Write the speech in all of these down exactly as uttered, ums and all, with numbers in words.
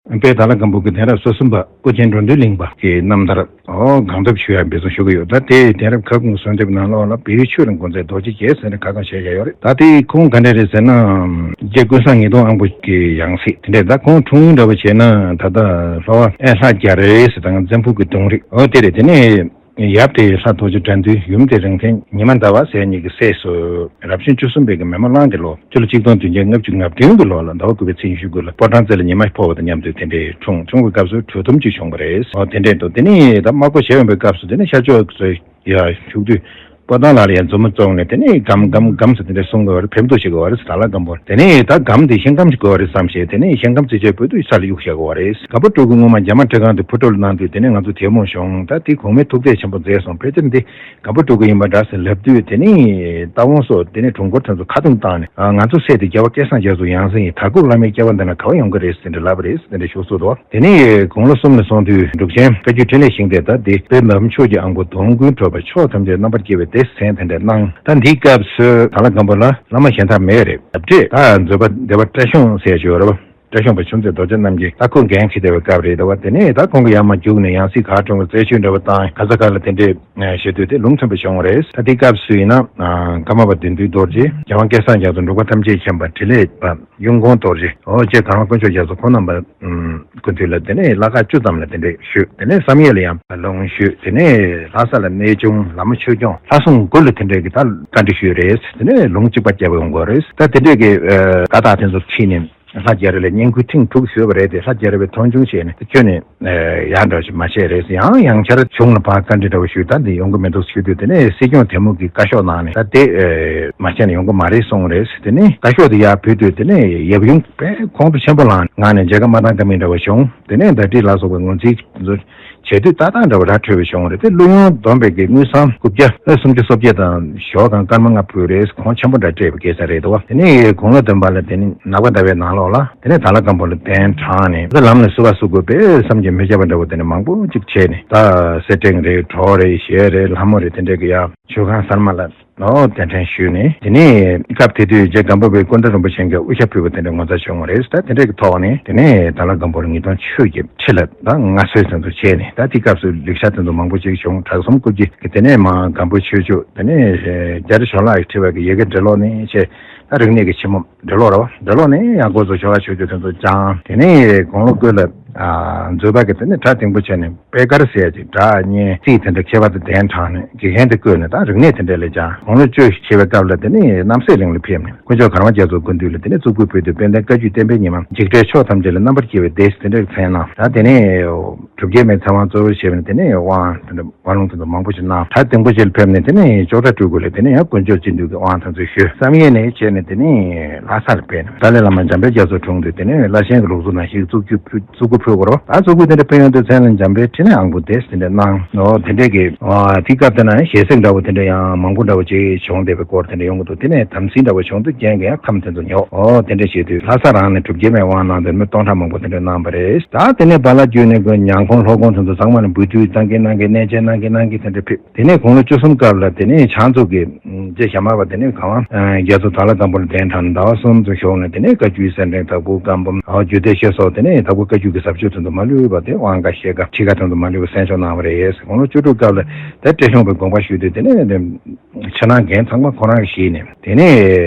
དཔལ་དྭགས་ལྷ་སྒམ་པོ་གི་གདན་རབས་སོ་གསུམ་པ་སྐུ་ཆེན་འགྲོ་འདུལ་གླིང་པ་གི་རྣམ་ཐར། ཨོ་གང་ཐུབ་ཞུ་ཡ་འབད་བརྩོན་ཞུ་གི་ཡོད། ད་དེ་གདན་རབས་ཁ་སྐོང་གསོལ་འདེབས་ནང་ལོགས་ལ་བལ་ཡུལ་ཆོས་ར་འགོ་མཛད་རྡོ་རྗེ་རྒྱལ་ཟེར་ནས་ཁ་སྐོང་བྱས་ཡ་ཡོད་རེད། ད་དེ་ཁོང་ག་འདྲ་རེད་ཟེར་ན། རྗེ་ཀུན་བཟང་ཉིས་སྟོང་ཨང་པོ་གི་ཡང་སྲིད་དེ་འདྲས། ད་ཁོང་འཁྲུངས་ཡུལ་འདྲ་བོ་བྱས་ན་ད་ལྟ་ལྷོ་བ་ཨེ་ལྷ་རྒྱ་རི་ཟེར་དང་། བཙན་ཕུག་གི་གདུང་རིགས་ཨོ་དེ་རེད། དེ་ནས་ཡབ་དེ་ལྷ་རྡོ་རྗེ་དགྲ་འདུལ། ཡུམ་དེ་རིང་བཙན་ཉི་མ་ཟླ་བ་ཟེར་གཉིས་ཀྱི་སྲས་སུ་རབ་བྱུང་བཅུ་གསུམ་པའི་གི་མེ་མ་གླང་གི་ལོ། སྤྱི་ལོ་གཅིག་སྟོང་བདུན་བརྒྱ་ལྔ་བཅུ་ང་བདུན་གྱི་ལོ་ལ་ཟླ་བ་དགུ་པའི་ཚེས་ཉི་ཤུ་དགུ་ལ་ཕོ་བྲང་རྩེ་ལ་ཉི་མ་ཕོག་པ་དང་མཉམ་དུ་དེ་འདྲའི་འཁྲུངས། འཁྲུངས་པའི་སྐབས་སུ་གྲོས་བསྡོམས་ཅིག་བྱུང་བ་རེད། ཨོ་དེ་འདྲས་འདུག་དེ་ནས་ད་དམག་སྒོ་བྱས་ཡོང་པའི་སྐབས་སུ་དེ་ནས་ཤར་ཕྱོགས་ཀྱི་ཡ་ཕྱུག་དུས་པོ་ཏཱ་ལ་ལ་ཡ་མཛུབ་མོ་བཙུགས་ནས་དེ་ནས་སྒམ་སྒམ་སྒམ་ཟེར་དེ་འདྲས་གསུང་དགོས་པ་རེད། བེམ་རྡོ་བྱེད་དགོས་པ་རེད། དྭགས་ལྷ་སྒམ་པོ། དེ་ནས་ད་སྒམ་དེ་ཤིང་སྒམ་ཞིག་དགོས་པ་རེད་བསམ་བྱས། དེ་ནས་ཤིང་སྒམ་རྩི་བྱས་པོ་དུས་ས་ལ་གཡུགས་བཞག་དགོས་པ་རེད། དགའ་པོ་སྤྲུལ་སྐུ་སྔོན་མ་རྒྱ་མ་ཁྲི་སྒང་དུ་ཕུ་ཁྲོ་ལ་གནང་དུས་དེ་ནས་ང་ཚོ་དེ་མོ་བྱུང་། ད་དེ་གོང་མའི་ཐུགས་རྗེ་ཆེན་པོ་མཛད་སོང་། ཕལ་ཆེར་འདི་སྒམ་པོ་སྤྲུལ་སྐུ་ཡིན་པ་འདྲ་ཟེར་ལབ་དུས། དེ་ནས་རྟ་དབང་སོགས་དེ་ནས་དྲུང་འཁོར་དེ་ཚོ་ཁ་རྡུང་བཏང་ནས། ཨ་ང་ཚོ་སྲས་དེ་རྒྱལ་བ་སྐལ་བཟང་རྒྱ་མཚོ་ཡང་སྲིད་ཡིན། དར་ཁུག་བླ་མའི་སྐྱེ་བ་འདི་ན་ག་བ་ཡོང་གི་རེད་ཟེར་འདྲ་ལབ་པ་རེད་ཟེར་དེ་འདྲ་ཞུ་སྲོལ་འདུག་དེ་ནས་དགུང་ལོ་གསུམ་ལ་སོང་དུས་འབྲུག་ཆེན་བཀའ་བརྒྱུད་འཕྲིན་ལས་ཤིང་རྟའི་ད་དེ་དཔལ་འབར་མ་ཕྱོགས་ཀྱི་ཨང་པོ་དོན་ཀུན་གྲུབ་པ་ཕྱོགས་ཐམས་ཅད་རྣམ་པར་རྒྱལ་བའི་སྡེ་ཟེར་མཚན་དེ་འདྲ་གནང་། ད་འདིའི་སྐབས་སུ་དྭགས་ལྷ་སྒམ་པོ་ལ་བླ་མ་གཞན་དག་མེད་རེད། ཞབས་འདྲེན་ད་མཛད་པ་སྡེ་པ་བཀྲ་ཤོང་ཟེར་ཞུ་བ་རེད་པ། བཀྲ་ཤོང་པ་ཆུ་མཛད་རྡོ་རྗེ་རྣམ་རྒྱལ། ད་ཁོ་འགན་འཁྱེར་བསྡད་པའི་སྐབས་རེད་འདུག་པ། དེ་ནས་ད་ཁོང་གི་ཡར་མར་རྒྱུགས་ནས་ཡང་སྲིད་གར་འཁྲུངས་པའི་རྩད་གཅོད་འདྲ་བོ་བཏང་། ག་ས་ག་ལ་དེ་འདྲས་བྱེད་དུས་དེ་ལུང་མཐུན་པ་བྱུང་བ་རེད། ད་དེའི་སྐབས་སུ་ཡིན་ན་ཀརྨ་པ་བདུད་འདུལ་རྡོ་རྗེ། རྒྱལ་དབང་སྐལ་བཟང་རྒྱ་མཚོ། འབྲུག་པ་ཐམས་ཅད་མཁྱེན་པ་འཕྲིན་ལས་པ་གཡུང་དགོན་རྡོ་རྗེ། ཨོ་རྗེ་གར་དབང་དཀོན་མཆོག་རྒྱ་མཚོ། ཁོང་རྣམ་པ་སྐུ་མདུན་ལ་དེ་ནས་བླ་ཁག་བཅུ་ཙམ་ལ་དེ་འདྲས་ཞུས། དེ་ནས་བསམ་ཡས་ལ་ཡང་ལུང་ཞུས། དེ་ནས་ལྷ་ས་ལ་གནས་ཆུང་ལ་མོ་ཆོས་སྐྱོང་ལྷ་སྲུང་དགུ་ལ་དེ་འདྲས་ཀྱི་ད་བཀའ་འདྲི་ཞུས་རེད། དེ་ནས་ལུང་གཅིག་པ་བརྒྱབ་ཡོང་དགོས་རེད། ད་དེ་འདྲས་ཀྱི་ཨ་བཀའ་རྟགས་དེ་ཚོ་ཁྲིད་ནས། ལྷ་རྒྱ་རི་ལ་བསྙེན་བཀུར་ཐེངས་དྲུག་ཞུས་པ་རེད་དེ། ལྷ་རྒྱ་རི་བས་མཐོང་ཆུང་བྱས་ནས་ཁྱོན་ནས་ཡར་འགྲོ་ཞིག་མ་བྱས་རེད། ཡང་ཡང་བསྐྱར་གཞུང་ལ་ཕར་བཀའ་འདྲི་འདྲ་བོ་ཞུས། ད་འདི་ཡོང་གི་མི་འདུག་ཞུས་དུས། དེ་ནས་སྲིད་སྐྱོང་དེ་མོ་གིས་བཀའ་ཤོག་གནང་ནས། ད་དེ་མ་བྱས་ན་ཡོང་གི་མ་རེད་གསུངས་རེད། དེ་ནས་བཀའ་ཤོག་དེ་ཡར་ཕུལ་དུས། དེ་ནས་ཡབ་ཡུམ་དཔེ་ཁོང་ཁྲོ་ཆེན་པོ་ལངས་ནས་ང་ནས་མཇལ་ཁ་མ་བཏང་ཀ་མེད་འདྲ་བོ་བྱུང་། དེ་ནས་ཟླ་སྒྲིལ་ལ་སོགས་པའི་ངོས་འཛིན་བྱེད་དུས་ཏག་ཏག་འདྲ་བ་ར་འཕྲོད་པ་བྱུང་བ་རེད་དེ། ཀླུ་ཡོན་བསྡོམས་པའི་གི་དངུལ་སྲང་དགུ་བརྒྱ་ལ་སུམ་ཅུ་སོ་བརྒྱད་དང་ཞོ་དང་སྐར་མ་ལྔ་ཕུལ་རེད། ཁོང་ཆེན་པོ་འདྲ་སྤྲད་པའི་སྐད་ཆ་རེད་འདུག་པ། དེ་ནས་དགུང་ལོ་བདུན་པ་ལ་དེ་ནི་ནག་པ་ཟླ་བའི་ནང་ལོགས་ལ་དེ་ནས་དྭགས་ལྷ་སྒམ་པོ་ལ་གདན་དྲངས་ནས། ད་ལམ་ལ་བསུ་བ་བསུ་དགོས་པས་བསམ་གྱིས་མི་ཁྱབ་པ་འདྲ་བོ་དེ་ནས་མང་པོ་ཅིག་བྱས་ནས། ད་སེར་ཕྲེང་རེད། གྲོགས་རེད། ཞལ་རེད། ལྷ་མོ་རེད། དེ་འདྲས་ཀྱི་ཡ་མཆོད་ཁང་གསར་མ་ལ། ཨོ་གདན་འདྲེན་ཞུས་ནས། དེ་ནས་སྐབས་དེ་དུས་རྗེ་སྒམ་པོ་པའི་སྐུ་ཟླ་རིན་པོ་ཆེ་གིས་དབུ་ཞྭ་ཕུལ་བ་དེ་འདྲ་ངོ་མཚར་བྱུང་བ་རེད། ད་དེ་འདྲའི་གི་ཐོག་ནས་དེ་ནས་དྭགས་ལྷ་སྒམ་པོར་ཉིས་སྟོང་ཆོས་ཀྱི་ཁྲི་ལ་ད་མངའ་གསོལ་དེ་ཚོ་བྱས་ནས། ད་དེ་སྐབས་སུ་ལེགས་བཤད་དེ་ཚོ་མང་པོ་ཅིག་བྱུང་། གྲགས་གསུམ་སྐུ་བགྱི་གི། དེ་ནས་མ་སྒམ་པོ་ཆོས་ཕྱོགས། དེ་ནས་རྒྱ་རི་ཞོར་ལྷག་གིས་ཁྲིད་པ་གི་ཡ་གི་འབྲི་ཀློག་ནས་བྱས། ད་རིག་གནས་ཀྱི་ཕྱི་མོ་འབྲི་ཀློག་རེད་པ། འབྲི་ཀློག་ནས་ཡང་སྒོ་ཟོ་ཞོར་ལྷག་ཆོས་སྤྱོད་དེ་ཚོ་སྦྱངས། དེ་ནས་དགུང་ལོ་དགུ་ལ་མཛོད་པ་གི་དེ་ནས་གྲྭ་རྡིང་པོ་ཆེ་ནས། པད་དཀར་ཟེར་ཡ་ཅིག་གྲྭ་གཉན་རྩིས་དེ་འདྲ་མཁས་པ་དེ་གདན་དྲངས་ནས་དགེ་རྒན་དེ་བསྐོས་ནས་ད་རིག་གནས་དེ་འདྲ་ལ་སྦྱངས། དགུང་ལོ་བཅུ་བྱེད་པའི་སྐབས་ལ་དེ་ནས་རྣམ་སྲས་གླིང་ལ་ཕེབས་ནས་དཀོན་མཆོག་གར་དབང་རྒྱ་མཚོ་སྐུ་མདུན་ལ་དེ་ནས་གཙུག་ཕུད་ཕུལ་དུས། དཔལ་ལྡན་བཀའ་བརྒྱུད་བསྟན་པའི་ཉི་མ། འཇིགས་བྲལ་ཕྱོགས་ཐམས་ཅད་ལ་རྣམ་པར་རྒྱལ་བའི་སྡེ་ཟེར་དེ་འདྲ་མཚན་གནང་། ད་དེ་ནས་གྲུབ་རྒྱལ་མའི་ཚེ་དབང་གཙོ་བོར་བྱས་པ་ནས་དེ་ནས་དབང་དེ་འདྲ་དབང་ལུང་དེ་ཚོ་མང་པོ་ཞིག་གནང་། གྲྭ་རྡིང་པོ་ཆེ་ལ་ཕེབས་ནས་དེ་ནས་ཅོག་གྲྭ་སྤྲུལ་སྐུ་ལ་དེ་ནས་ཡང་དཀོན་མཆོག་སྤྱི་འདུས་ཀྱི་དབང་དེ་ཚོ་ཞུས། བསམ་ཡས་ནས་བྱས་ནས་དེ་ནས་ལྷ་ས་ལ་ཕེབས་ནས་ཏཱ་ལའི་བླ་མ་འཇམ་དཔལ་རྒྱ་མཚོ་འཁྲུངས་དུས། དེ་ནས་བླ་ཆེན་གྱི་ལུགས་གསུམ་ནང་བཞིན་གཙུག་གཙུག་ཕུད་དགོས་རེད་པ། ད་གཙུག་ཕུད་དེ་འདྲ་ཕུལ་ཡོང་དུས་མཚན་ལ་འཇམ་དཔལ་འཕྲིན་ལས་དབང་པོ་སྡེ་ཟེར་དེ་འདྲ་གནང་། ཨོ་དེ་འདྲས་ཀྱི་དེ་སྐབས་དེ་ན་ཞལ་གཟིགས་འདྲ་བོ་དེ་འདྲ་ཡང་མང་པོ་འདྲ་བོ་ཅིག་བྱུང་བསྡད་པའི་སྐོར་དེ་འདྲ་ཡོང་གི་འདུག་དེ་ནས་དམ་ཚིག་འདྲ་བོ་བྱུང་དུས་རྒྱན་གྱི་ཡང་ཁམས་དེ་ཚོ་ཉོ། ཨོ་དེ་འདྲ་བྱས་དུས་ལྷ་ས་རང་ནས་གྲུབ་རྒྱལ་མའི་དབང་གནང་དེ་མི་སྟོང་ཕྲག་མང་པོ་དེ་འདྲ་གནང་བ་རེད། ད་དེ་ནས་བ་ལ་བརྒྱུད་ནས་ཁོ་ཉང་ཁོང་ལྷོ་ཁོང་དེ་ཚོ་ཚང་མ་ལ་འབུལ་སྡུད་གནང་གིན་གནང་གིན་གནས་མཇལ་གནང་གིན་གནང་གིན་དེ་འདྲ་ཕེབས། དེ་ནས་དགུང་ལོ་བཅུ་གསུམ་སྐབས་ལ་དེ་ནས་ཕྱག་མཛོད་ཀྱི་རྗེ་ཞྭ་དམར་པ་དེ་ནས་གར་དབང་རྒྱ་མཚོ་དྭགས་ལྷ་སྒམ་པོ་ལ་གདན་དྲངས་ཟླ་བ་གསུམ་ཙམ་བཞུགས་ནས། དེ་ནས་བཀའ་བརྒྱུད་སེར་ཕྲེང་དྭགས་པོ་སྒམ་པོ་རྒྱུད་སྡེ་བཞི་སོགས་དེ་ནས་དྭགས་པོ་བཀའ་བརྒྱུད་ཀྱི་ཟབ་ཆོས་དེ་ཚོ་མ་ལུས་པ་དེ་དབང་བཀའ་བཤད་བཀའ་ཁྲིད་བཀའ་དེ་ཚོ་མ་ལུས་པ་གསན་སྦྱོང་གནང་བ་རེད། དགུང་ལོ་བཅུ་དྲུག་སྐབས་ལ་དེ་བཀྲས་མཐོང་པའི་དགོངས་པ་ཞུས་ཏེ། དེ་ནས་དེ་ཕྱི་ནང་འགན་ཚང་མ་ཁོ་རང་གིས་བཞེས་ནས། དེ་ནས་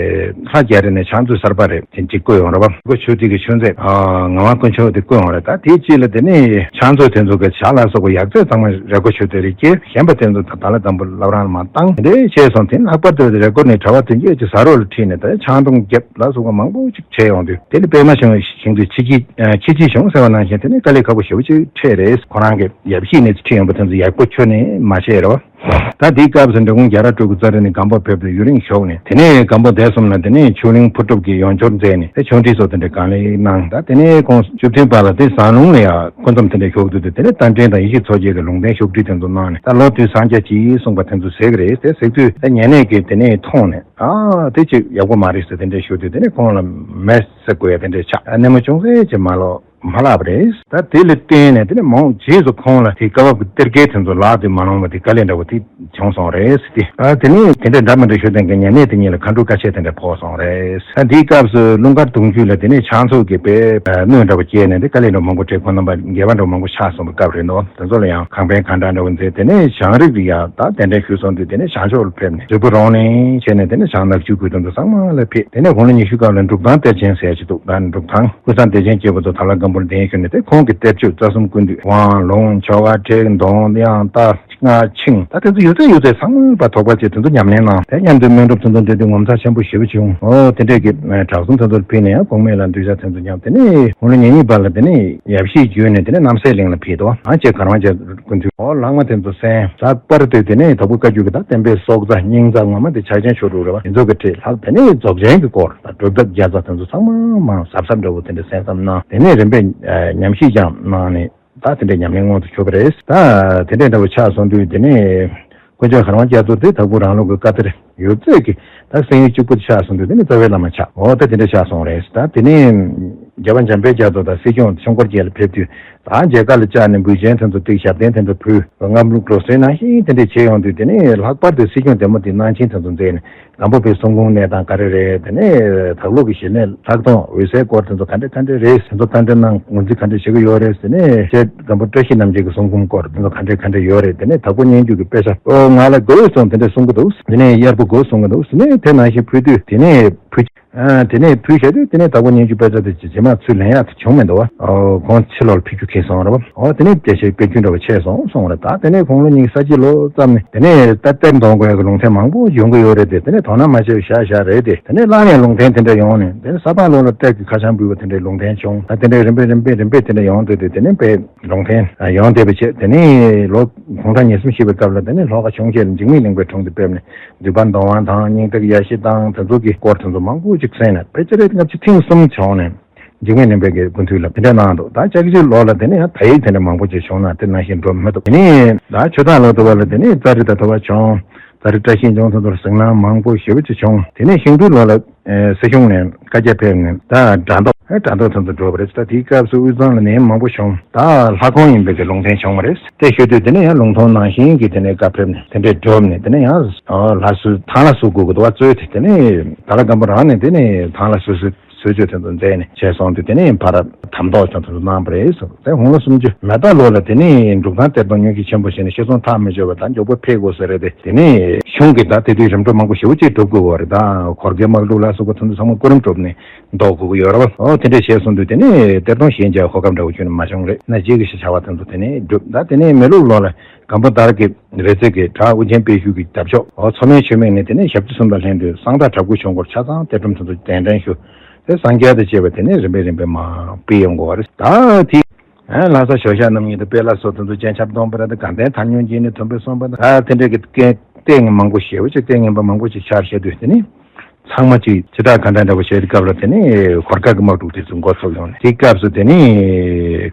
ལྷ་རྒྱ་རི་ནས་ཕྱག་མཛོད་གསར་པ་རེད་དེ་གཅིག་བསྐོས་ཡོང་རེད་པ། ཁོ་ཆོས་སྡེ་གི་ཆོས་མཛད་ཨ་ངག་དབང་དཀོན་མཆོག་དེ་བསྐོས་ཡོང་རེད། ད་དེའི་རྗེས་ལ་དེ་ནས་ཕྱག་མཛོད་དེ་ཚོ་གི་ཇ་ལ་སོགས་པའི་ཡག་རྫས་ཚང་མ་རས་སྐོར་ཆོས་སྡེ་རེ་སྐྱེལ། གཞན་པ་དེ་ཚོ་ད་དྭགས་ལྷ་སྒམ་པོ་བླ་བྲང་ལ་མར་བཏང་། དེ་འདྲ་བྱས་སོང་། དེ་ནས་ལྷག་པར་དུ་རས་སྐོར་ནས་གྲྭ་པ་བདུན་བརྒྱད་ཅིག་ཟ་རོགས་ལ་ཁྲིད་ནས་ད་ཆང་འཐུང་རྒྱབ་ལ་སོགས་པ་མང་པོ་ཅིག་བྱས་ཡོང་དུས། དེ་ནི་པད་མ་བཞིན་དུ་ཁྱེད་ཀྱིས་ཁྱེད་ཀྱིས་བྱུང་ཟེར་བ་ནང་བཞིན་དེ་ནི་དཀའ་ལས་ཁག་པོ་ཞེ་པོ་ཅིག་འཕྲད་རེད། ཁོ་རང་གི་ཡབ་གཞིས་ནས་ཁྲིད་ཡོང་པ་དེ་ཚོ་ཡག་པོ་ཁྱོན་ནས་མ་བྱས་རེད་པ། ད་དེའི་སྐབས་སུ་འབྲི་གུང་རྒྱལ་རབས་སྤྲུལ་སྐུ་ཙཱ་རི་ནས་སྒམ་པོར་ཕེབས་ཏེ་ཡུན་རིང་བཞུགས་ནས། དེ་ནས་སྒམ་པོ་སྡེ་གསུམ་ལ་དེ་ནས་ཆོས་གླིང་ཕུར་སྒྲུབ་ཀྱི་ཡོན་སྦྱོར་མཛད་ནས་དེ་ཆོས་ཁྲིད་སོགས་དེ་འདྲ་གང་ལེགས་གནང་། ད་དེ་ནས་ཁོང་བཅུ་བདུན་པ་ལ་དེ་ཟངས་ལུང་ལ་ཡང་སྐུ་མཚམས་དེ་འདྲ་བཞུགས་དུས། དེ་ནས་རྟ་མགྲིན་དང་ཡེ་ཤེས་མཚོ་རྒྱལ་གྱི་ལུང་བསྟན་ཞུགས་ཁྲིད་དེ་ཚོ་གནང་ནས། ད་ལོ་དུས་སངས་རྒྱས་ཀྱིས་གསུངས་པ་དེ་ཚོ་ཟེར་གི་རེད་དེ་ཟེར་དུས། ད་ཉེ་གནས་ཀྱིས་དེ་ནས་མཐོང་ནས། ཨ་དེ་ཅིག་ཡག་པོ་མ་རེད་ཟེར་དེ་འདྲ་ཞུ་དུས། དེ་ནས་ཁོང་ལ་མེ་བསད་དགོས་ཡ་དེ་འདྲ་ཆགས། ཨ་གནས་མོ་ཅུང་ཟད་ཅིག་མ་ལོག་མ་ལགས་པ་རེད། ད་དེ་ལ་བརྟེན་ནས་དེ་ནས་མ་འོངས་རྗེས་སུ་ཁོང་ལ་དེ་སྐབས་བབ་ཀྱི་གཏེར་ཁའི་དེ་ཚོ་ལག་ཏུ་མ་ལོངས་པ་དེ་དཀའ་ལས་འདྲ་བོ་དེ་བྱུང་སོང་རེད་ཟེར་ཏེ། ཨ་དེ་ནས་དེ་འདྲ་འདྲ་མི་འདྲ་ཞུ་དོན་གྱི་ཉམས་ལེན་དེ་གཉིས་ལ་ཁ་འགྲོ་ཁ་ཆད་དེ་འདྲ་ཕོག་སོང་རེད། ཨ་དེའི་སྐབས་སུ་ཀླུ་མཁར་གདུང་རྒྱུད་ལ་དེ་ནས་ཕྱག་ཚོགས་ཀྱི་དཔེ་གནོད་འདྲ་བོ་སྐྱེས་ནས་དེ་དཀའ་ལས་འདྲ་མང་པོ་འཕྲད། ཁོང་རྣམ་པ་འགྱེལ་བ་འདྲ་མང་པོ་ཆགས་སོང་བའི་སྐབས་རེད་འདུག་དེ་ཚོ་ལ་ཡང་ཁང་པའི་གང་འདྲ་འདྲ་བོ་མཛད། དེ་ནས་ཞང་རིགས་ཀྱི་ཡང་ད་གདན་འདྲེན་ཞུས་སོང་དུས་དེ་ནས་ཞང་ཞོགས་ལ་ཕེབས་ནས་རྫིག་པོ་རོང་ནས་བྱས་ནས་དེ་ནས་ཞང་ནག་ཆུ་ཁུལ་དེ་ཚོ་ཚང་མ་ལ་ཕེབས། དེ་ནས་དགུང་ལོ་ཉི་ཤུ་སྐབས་ལ་འབྲུག་ཐང་གཏེར་ཆེན་ཟེར་ཡ་ཅིག་འདུག་ད་འབྲུག་ཐང་ཀུན་བཟང་བདེ་ཆེན་སྐྱེས་བུ་ཚོ་དྭགས་ལྷ་སྒམ་པོར་གདན་ཞུས་ནས་དེ་ཁོང་གི་གཏེར་ཆོས་རྩ་གསུམ་ཀུན་བཏུས་དབང་ལུང་ཆོ་ག་ཁྲིད་གདོང་དབྱངས་རྟ་སྔགས་ཆིངས་ད་དེ་ཚོ་ཡོད་ཚད་ཡོད་ཚད་ཚང་མ་ལ་དོགས་པ་བྱས། དེ་ཚོ་ཉམས་ལེན་གནང་། དེ་མཉམ་དུ་སྨན་སྒྲུབ་ཚུལ་དང་འབྲེལ་ཏེ་ངོ་མཚར་ཆེན་པོ་ཞེ་པོ་བྱུང་། ཨོ་དེ་འདྲས་ཀྱི་གྲྭ་གསུམ་དེ་ཚོར་ཕུལ་ནས་ཡང་གོང་མའི་ལ་འདུས་བྱ་དེ་ཚོ་མཉམ། དེ་ནས་དགུང་ལོ་ཉེར་གཉིས་པ་ལ་དེ་ནས་ཡབ་གཞིས་བརྒྱུད་ནས་དེ་ནས་རྣམ་སྲས་གླིང་ལ་ཕེབས་འདུག་ཨ་ཅེ་གར་དབང་རྒྱ་མཚོ་ཀུན་འདུས། ཨོ་ལྷག་མ་དེ་ཚོ་གསན། ལྷག་པར་དུ་དེ་ནས་དྭགས་པོ་བཀའ་བརྒྱུད་ཀྱི་ད་བསྟན་པའི་སྲོག་རྩ་སྙིང་རྩ་ངོ་མ་དེ་ཕྱག་ཆེན་ཆོས་དྲུག་རེད་བ། དེ་ཚོ་གི་ཁྲིད་ལྷག་དེ་ནས་རྫོགས་ཆེན་གྱི་སྐོར་ད་སྒྲུབ་ཐབས་རྒྱལ་ཚ་དེ་ཚོ་ཚང་མ་མང་གཟབ་གཟབ་འདྲ་བོ་དེ་འདྲ་གསན་བསམ་གནང་། དེ་ནས་རིམ་པས་ཉམས་ཞིབ་ཀྱང་གནང་ནས། ད་དེ་འདྲའི་ཉམས་ལེན་དངོས་སུ་བྱུང་བ་རེད། ད་དེ་འདྲའི་འདྲ་བོ་ཆགས་སོང་དུས་དེ་ནས་དཀོན་མཆོག་གར་དབང་རྒྱ་མཚོ་དེ་དྭགས་པོ་རང་ལུགས་ཀྱི་བཀའ་གཏེར་ཡོད་ཚད་ཀྱི་ད་གསན་ཡུལ་གཅིག་པུ་དེ་ཆགས་སོང་དུས་དེ་ནས་རྩ་བའི་བླ་མ་ཆགས། འོ་ད་དེ་འདྲ་ཆགས་སོང་རེད། ད་དེ་ནས་རྒྱལ་བ་འཇམ་དཔལ་རྒྱ་མཚོ་དང་སྲིད་སྐྱོང་ཆོས་འཁོར་རྒྱལ་ལ་ཕེབས་དུས་ད་མཇལ་ཁ་ལ་བཅར་ནས་འབུལ་ཆེན་དེ་ཚོ་ཏིག་ཞབས་བརྟན་དེ་ཚོ་ཕུལ། རྔམ་ལུགས་འགྲོ་སོང་ནང་བཞིན་དེ་འདྲ་བྱས་ཡོང་དུས་དེ་ནས་ལྷག་པར་དུ་སྲིད་སྐྱོང་བདེ་མོ་དེ་གནང་ཆེན་དེ་ཚོ་མཛད་ནས། སྒམ་པོ་པའི་གསུང་འབུམ་གནས་སྟངས་ག་རེ་རེད། དེ་ནས་དྭགས་ལུགས་ཀྱི་ཞི་གནས་ལྷག་མཐོང་འོད་གསལ་སྐོར་དེ་ཚོ་ག་འདྲ་ག་འདྲ་རེད། དེ་ཚོ་ག་འདྲ་གནང་། ངོས་འཛིན་ག་འདྲ་བྱེད་ཀྱི་ཡོད་རེད་ཟེར་ནས། ཁྱེད་སྒམ་པོ་བཀྲ་ཤིས་རྣམ་རྒྱལ་གྱི་གསུང་འབུམ་སྐོར་དེ་ཚོ་ག་འདྲ་ག་འདྲ་ཡོད་རེད། དེ་ནས་དྭགས་པོ་སྙན་བརྒྱུད་ཀྱི་དཔེ་ཆ་ཨོ་ང་ལ་དགོས་གསུངས་དེ་འདྲ་གསུང་གི་འདུག་དེ་ནས་གཡར་པོ་དགོས་གསུང་གི་འདུག་ཟེར་ནས་དེ་ནང་བཞིན་ཕུལ་དུས་དེ་ནས་ཕུལ། ཨ་དེ་ནས་ཕུལ་བཞག་དུས་དེ་ནས་དྭགས་པོ་སྙན་བརྒྱུད་དཔེ་ཆ་དེ་རྗེས་མ་ཚུར་ལེན་ཡག་དེ་བྱུང་མི་འདུག་བ། ཨོ་ཁོང་ཕྱི་ལོགས་ལ་ཕུལ་རྒྱུ་ཁེལ་སོང་རེད་བ། ཨོ་དེ་ནས་དེ་ཞིག་དཔེ་རྒྱུན་འདྲ་བ་ཆད་སོང་གསུངས་རེད། ད་དེ་ནས་དགུང་ལོ་ཉི་ཤུ་རྩ་གཅིག་ལོ་ཙམ་ནས་དེ་ནས་ད་གཏེར་འདོན་དགོས་ཡག་གི་ལུང་བསྟན་མང་པོ་ཡོང་གི་ཡོད་རེད་དེ། དེ་ནས་དོ་སྣང་མ་བྱས་པ་བཞག་བཞག་རེད་དེ། དེ་ནས་སླར་ཡང་ལུང་བསྟན་དེ་འདྲ་ཡོང་ནས་དེ་ནས་ས་ཕག་ལོ་ལ་གཏེར་གྱི་ཁ་བྱང་འབུལ་བ་དེ་འདྲའི་ལུང་བསྟན་བྱུང་། ད་དེ་འདྲའི་རིམ་པས་རིམ་པས་རིམ་པས་དེ་འདྲ་ཡོང་བསྡད་དེ། དེ་ནས་དཔེ་ལུང་བསྟན་ཡོང་བསྡད་པ་བྱས། དེ་ནས་ལོ་གུང་ཐང་ཉེར་གསུམ་བཞེས་པའི་སྐབས་ལ་དེ་ནས་ལྷོ་ཁ་ཆུང་བྱེད་ལ་འཇིགས་མེད་གླིང་པའི་དྲུང་དུ་ཕེབས་ནས་འདུས་པ་འདོན་དབང་དང་སྙིང་ཐིག་ཡ་བཞི་དང་དེ་ཚོ་གི་སྐོར་དེ་ཚོ་མང་པོ་ཅིག་གསན་ནས་ཕལ་ཆེར་ལྔ་བཅུ་ཐེངས་གསུམ་བྱུང་ནས་འཇིགས་མེད་གླིང་པའི་གི་དགུན་དུས་ལ་དེ་འདྲ་གནང་འདུག་ད་ལྕགས་བཞི་ལོ་ལ་དེ་ནས་ཡང་དག་ཡིག་དེ་འདྲ་མང་པོ་ཅིག་བྱུང་ན་དེ་ནང་བཞིན་འགྲོ་མི་ཐུབ། དེ་ནས་ད་ཆུ་སྟག་ལོ་དུ་བ་ལ་དེ་ནས་ཙཱ་རི་དང་ཐུབ་པ་བྱུང་། ཙཱ་རི་བཀྲ་ཤིས་འབྱུང་དེ་ཚོར་གཟིགས་སྣང་མང་པོ་ཞེ་པོ་ཅིག་བྱུང་། དེ་ནས་ཤིང་སྦྲུལ་ལོ་ལ་ཨེ་སྲིད་གཞུང་ནས་བཀའ་རྒྱ་ཕེབས་ནས་ད་དགྲ་ཟློག་ཨེ་དགྲ་ཟློག་དེ་ཚོ་འགྲོ་བ་རེད། ད་དེའི་སྐབས་སུ་དབུས་གཙང་ལ་ནད་ཡམས་མང་པོ་བྱུང་། ད་ལྷ་ཁོང་ཡིན་པའི་གི་ལུང་བསྟན་བྱུང་བ་རེད། དེ་ཤོད་དུས་དེ་ནས་ཡང་ལུང་སྟོན་ནང་བཞིན་གྱི་དེ་ནས་བཀའ་ཕེབས་ནས་དེ་འདྲས་བསྒྲུབས་ནས་དེ་ནས་ཡང་ལྷ་གསོལ་ཐང་ལྷ་གསོལ་དགོས་ཀྱི་འདུག་བ། གཙོས་དེ་དེ་ནས་དྭགས་ལྷ་སྒམ་པོ་རང་ནས་དེ་ནས་ཐང་ལྷ་གསོལ་གསོལ་གསོལ་མཆོད་དེ་ཚོ་མཛད་ནས་བྱས་སོང་དུས་དེ་ནས་ཕར་དམ་ཐོག་ཀྱང་དེ་ཚོ་གནང་བ་རེད་ཟེར། དེ་དགུང་ལོ་སུམ་ཅུ་མེ་རྟ་ལོ་ལ་དེ་ནས་འབྲུག་ཐང་གཏེར་སྟོན་སྙུང་གཞི་ཆེན་པོ་ཞེས་ནས་ཤི་གསོན་ཐག་མི་ཆོད་པ་ད་མགྱོགས་པོ་ཕེབས་དགོས་ཟེར་རེད་དེ། དེ་ནས་གཞུང་གིས་ད་དེ་དུས་རིམ་གྲོ་མང་པོ་ཞེ་པོ་ཅིག་སྒྲུབ་དགོས་པ་རེད། ད་གོར་གའི་དམག་འཁྲུག་ལ་སོགས་པ་ཚོ་ཚང་མ་སྐུ་རིམ་སྒྲུབ་ནས་ཟློག་དགོས་ཀྱི་ཡོད་རེད་བ། ཨོ་དེ་འདྲས་བྱས་སོང་དུས་དེ་ནས་གཏེར་སྟོན་ཞལ་མཇལ་གོ་སྐབས་འདྲ་བོ་ཁྱོན་ནས་མ་བྱུང་རེད། ན་རྗེས་ཀྱི་ཤ་ཆ་བ་དེ་ཚོ་དེ་ནས་སྒྲུབ། ད་དེ་ནས་མེ་ལུག་ལོ་ལ་སྒམ་པོ་དར་གྱི་རི་རྩེ་གི་བྲག་དབུ་ཅན་དཔལ་ཤུལ་གྱི་རྒྱབ་ཕྱོགས་ཨོ་མཚོ་སྨན་ཆུ་སྨད་ནས་དེ་ནས་ཞབས་ཀྱི་སུམ་དང་ལྷན་དུ་གསང་བདག་བྲག་སྐུ་ཆོས་འཁོར་ཆ་ཚང་གཏེར་སྒྲོམ་དེ་ཚོ་གདན་འདྲེན་ཞུ། དེ་སངས་རྒྱས་དང་བཅས་པ་དེ་ནས་རིམ་པས་རིམ་པས་མར་སྤེལ་ཡོང་དགོས་པ་རེད། ད་དེ་ལྷ་ས་ཞོ་ཤ་རྣམ་གཉིས་དང་དཔལ་ལ་སོགས་དེ་ཚོ་སྤྱན་ཆབ་སྟོང་པ་རེད། དགའ་ལྡན་ཐལ་མྱོང་འགྱེད་ནས་དོན་ཕུན་སོང་པ་དང་ཨ་དེ་འདྲས་ཀྱི་སྐད་ལྟས་ངན་མང་པོ་ཞེ་པོ་ཅིག་ལྟས་ངན་པ་མང་པོ་ཅིག་ཤར་བཤད་དུས་དེ་ནས། ཚང་མ་གཅིག་ཅི་དྲག་ག་འདྲ་འདྲ་བོ་བྱས་དུས་སྐབས་ལ་དེ་ནས་གོར་ཁ་གི་དམག་འཁྲུག་དེ་ཚོ་འགོ་ཚུགས་ཡོང་ནས་དེའི་སྐབས་སུ་དེ་ནས་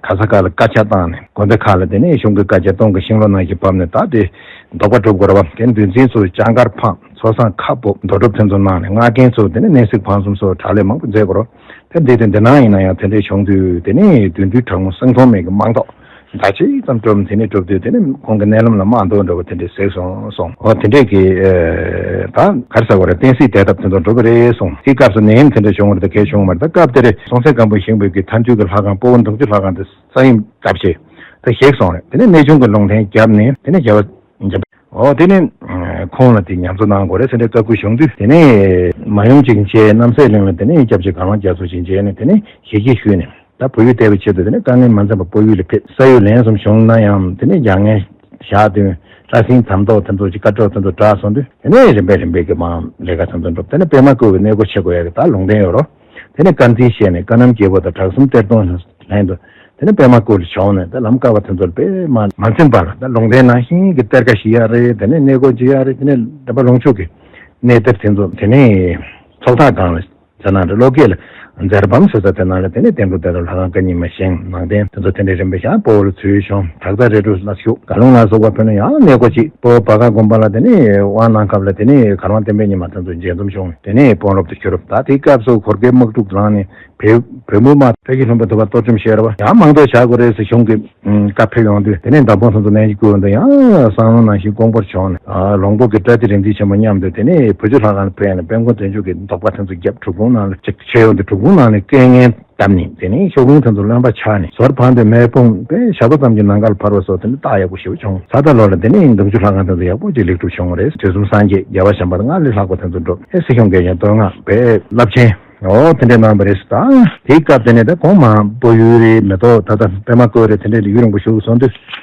ག་ས་ག་ལ་བཀའ་ཆ་བཏང་ནས་དགོན་སྡེ་ཁག་ལ་དེ་ནས་གཞུང་གི་བཀའ་རྒྱ་སྟོང་གི་ཤིང་ལོ་ནང་བཞིན་བབས་ནས་ད་དེ་ཟློག་པ་སྒྲུབ་དགོས་ར་བ། དེ་འདུལ་འཛིན་ཚོ་ལྕང་མཁར་འཕངས། ཚོགས་བསགས་ཁ་སྦུབ་འདོར་སྒྲུབ་དེ་ཚོ་གནང་ནས་སྔགས་རྒན་ཚོ་དེ་ནས་མནན་གཟིགས་འཕང་གསུམ་སོགས་དྲག་ལས་མང་པོ་མཛད་དགོས་ར་བ། དེ་འདི་དེ་འདི་ནང་ཡིན་ན་ཡང་དེ་འདྲའི་བྱུང་དུས་དེ་ནས་བདུད་འདུལ་དྲག་མོ་སེང་གདོང་མའི་གི་དམག་ཐོག་ཟླ་གཅིག་ཙམ་གྲུབ་ནས་དེ་ནས་གྲུབ་དུས་དེ་ནས་ཁོང་གི་མནལ་ལམ་ལ་དམག་འདོན་འདྲ་བོ་དེ་འདྲས་ཟེར་སོང་སོང་། འོ་དེ་འདྲས་ཀྱི་ད་ག་རེ་ཟེར་བ་རེད། བསྟན་སྲིད་བདེ་ཐབས་དེ་ཚོ་འགྲུབ་པ་རེད་གསུངས། དེའི་སྐབས་སུ་ནད་ཡམས་དེ་འདྲ་བྱུང་བ་རེད། ད་གལ་བྱུང་བ་མ་རེད། ད་སྐབས་དེར་སྲོང་བཙན་སྒམ་པོ་བཞེངས་པའི་གི་མཐའ་འདུལ་གྱི་ལྷ་ཁང་སྤོ་བོ་འདུམ་གྱི་ལྷ་ཁང་དེ་ས་ཡོམ་བཏབ་བྱས་ད་བཞེངས་སོང་རེད། དེ་ནས་གནས་ཆུང་གི་ལུང་བསྟན་བརྒྱབ་ནས་དེ་ནས་རྒྱལ་བ་འཇམ་དཔལ་འོ་དེ་ནས་ཁོང་ལ་དེ་ཉམས་གསོ་གནང་དགོས་རེད་ཟེར་འདྲའི་བཀའ་བཀོད་བྱུང་དུས་དེ་ནས་མ་ཡུམ་གཅིག་མཇལ། རྣམ་སྲས་གླིང་ལ་དེ་ནས་སྐྱབས་རྗེ་གར་དབང་རྒྱ་མཚོ་ཞིག་མཇལ་ནས་དེ་ནས་ཞལ་གྱིས་ཞུས་ནས། ད་བོད་ཡུལ་བལྟ་བའི་ཆེད་དུ་དེ་ནས་དཀའ་ངལ་མ་འཛེམས་པར་བོད་ཡུལ་ལ་ཕེབས། ས་ཡོམ་ལན་གསུམ་བྱུང་ན་ཡང་དེ་ནས་རྒྱ་ངན་ཞག་བདུན་སྐྲ་སེང་དམ་ཐོག་དེ་ཚོ་ཅིག་བཀའ་ཁྲོལ་དེ་ཚོ་དྲག་སོང་དུས་དེ་ནས་རིམ་པས་རིམ་པས་ཀྱི་མར་ལས་ཀ་དེ་ཚོ་འགྲུབ། དེ་ནས་པདྨ་བཀོད་པའི་གནས་སྒོ་ཕྱེ་དགོས་ཡ་གི་ད་ལུང་བསྟན་ཡོད་རོ། དེ་ནས་བཀའ་འཛིན་བཞེས་ནས་བཀའ་གནམ་རྒྱལ་པོ་དང་བྲག་གསུམ་གཏེར་སྟོན་ལྷན་དུ་དེ་ནས་པདྨ་བཀོད་ལ་བྱོན་ནས་ད་ལམ་དཀའ་བ་དེ་ཚོར་དཔེ་མ་མ་འཛེམས་པར་ད་ལུང་བསྟན་ནང་བཞིན་གྱི་གཏེར་ཁ་བཞེས་ཡ་རེད། དེ་ནས་གནས་སྒོ་འབྱེད་ཡ་རེད། དེ་ནས་འདྲ་པར་ལུང་ཕྱོགས་ཀྱི་གནས་གཏེར་དེ་ཚོ་དེ་ནས་ཚོགས་བདག་སྒང་ལ་ཟེར་ན་འདྲ། བློ་སྐྱེད་ལ་མཛད་རབ་བམ་ཟེར་ས་དེ་ནང་ལ་དེ་ནས་བསྟན་འགྲོ་བདེ་ཐབས་ལྷ་ཁང་བཀའ་རྙིང་མ་བཞེངས། ནང་རྟེན་དེ་ཚོ་དེ་འདྲའི་རིམ་པས་བཞག་སྤོ་བོ་ལ་ཚུར་བྱོན། བྲག་རྩ་རི་ཁྲོད་ལ་བཞུགས། དགའ་ལུང་ལ་སོགས་པ་ཕུལ་ན་ཡང་གནས་སྒོ་གཅིག་སྤོ་བོ་བར་ཁ་དགོན་པ་ལ་དེ་ནས་དབང་གནང་སྐབས་ལ་དེ་ནས་གར་དབང་བསྟན་པའི་ཉི་མ་དེ་ཚོ་མཇལ་འཛོམས་བྱུང་། དེ་ནས་དཔོན་སློབ་ཏུ་གྱུར། ད་དེའི་སྐབས་སུ་གོར་ཁའི་དམག་འཁྲུག་ལངས་ནས། བོད་བོད་མི་དམངས་བཀྲ་ཤིས་ལྷུན་པོ་ཐུབ་པ་གཏོར་བཅོམ་ཤེས་རབ་ཡང་མང་དུ་བྱ་དགོས་རེད་ཟེར་གཞུང་གི་ཨུམ་བཀའ་ཕེབས་ཡོང་དུས། དེ་ནས་མདའ་དཔོན་ཚོ་ཚོ་ནན་གྱིས་བསྐུལ་འདུག་ཡང་བསམ་བློ་ནང་བཞིན་དཀོན་པོར་བྱུང་ནས། ཨ་ལོངས་སྐུ་གི་བཀྲ་ཤིས་རིག་འཛིན་ཆེན་པོ་མཉམ་དུ་དེ་ནས་བུ་བཅོལ་ལྷ་ཁང་ལ་ཕེབས་ནས་དཔལ་མགོན་བདེ་མཆོག་གི་རྟོགས་པ་དེ་ཚོ་བརྒྱབ། བྲུབ་ཁུང་ནང་ལ་ཅིག་ཆེ་ཡོང་དུས་བྲུབ་ཁུང་ནང་ནས་སྐད་ངན་བཏབ་ནས། དེ་ནས་ཤོག་ལྷུང་དེ་ཚོ་རློན་པ་ཆགས་ནས་ཟོར་འཕངས་ཏེ་མེ་ཕུང་པས་ཞག་པོ་ཙམ་གྱི་ནམ་མཁའ་ལ་འཕར་བ་སོགས་དེ་ནི་རྟགས་ཡག་པོ་ཞེ་པོ་བྱུང་། ས་རྟ་ལོ་ལ་དེ་ནས་བདེ་མཆོག་ལྷ་ཁང་དེ་ཚོ་ཡག་པོ་ཅིག་ལེགས་གྲུབ་བྱུང་བ་རེད། དུས་གསུམ་སངས་རྒྱས་རྒྱལ་བ་བྱམས་པ་དང་སྔགས་ལས་ལྷག་པ་དེ་ཚོ་འགྲོ་ཨེ་སྲིད་གཞུང་གིས་ཀྱང་བསྟོད་བསྔགས་པས་རླབས་ཆེན། ཨོ་དེ་འདྲའི་གནང་བ་རེད་ཟེར། ད་དེའི་སྐབས་དེ་ནས་ད་གོང་མ་སྤོ་ཡུལ་རེད་མེ་ཏོག་ད་ལྟ་པད་མ་བཀོད་རེད། དེ་འདྲའི་ཡུན་རིང་པོ་བཞུགས་སོང་དུས།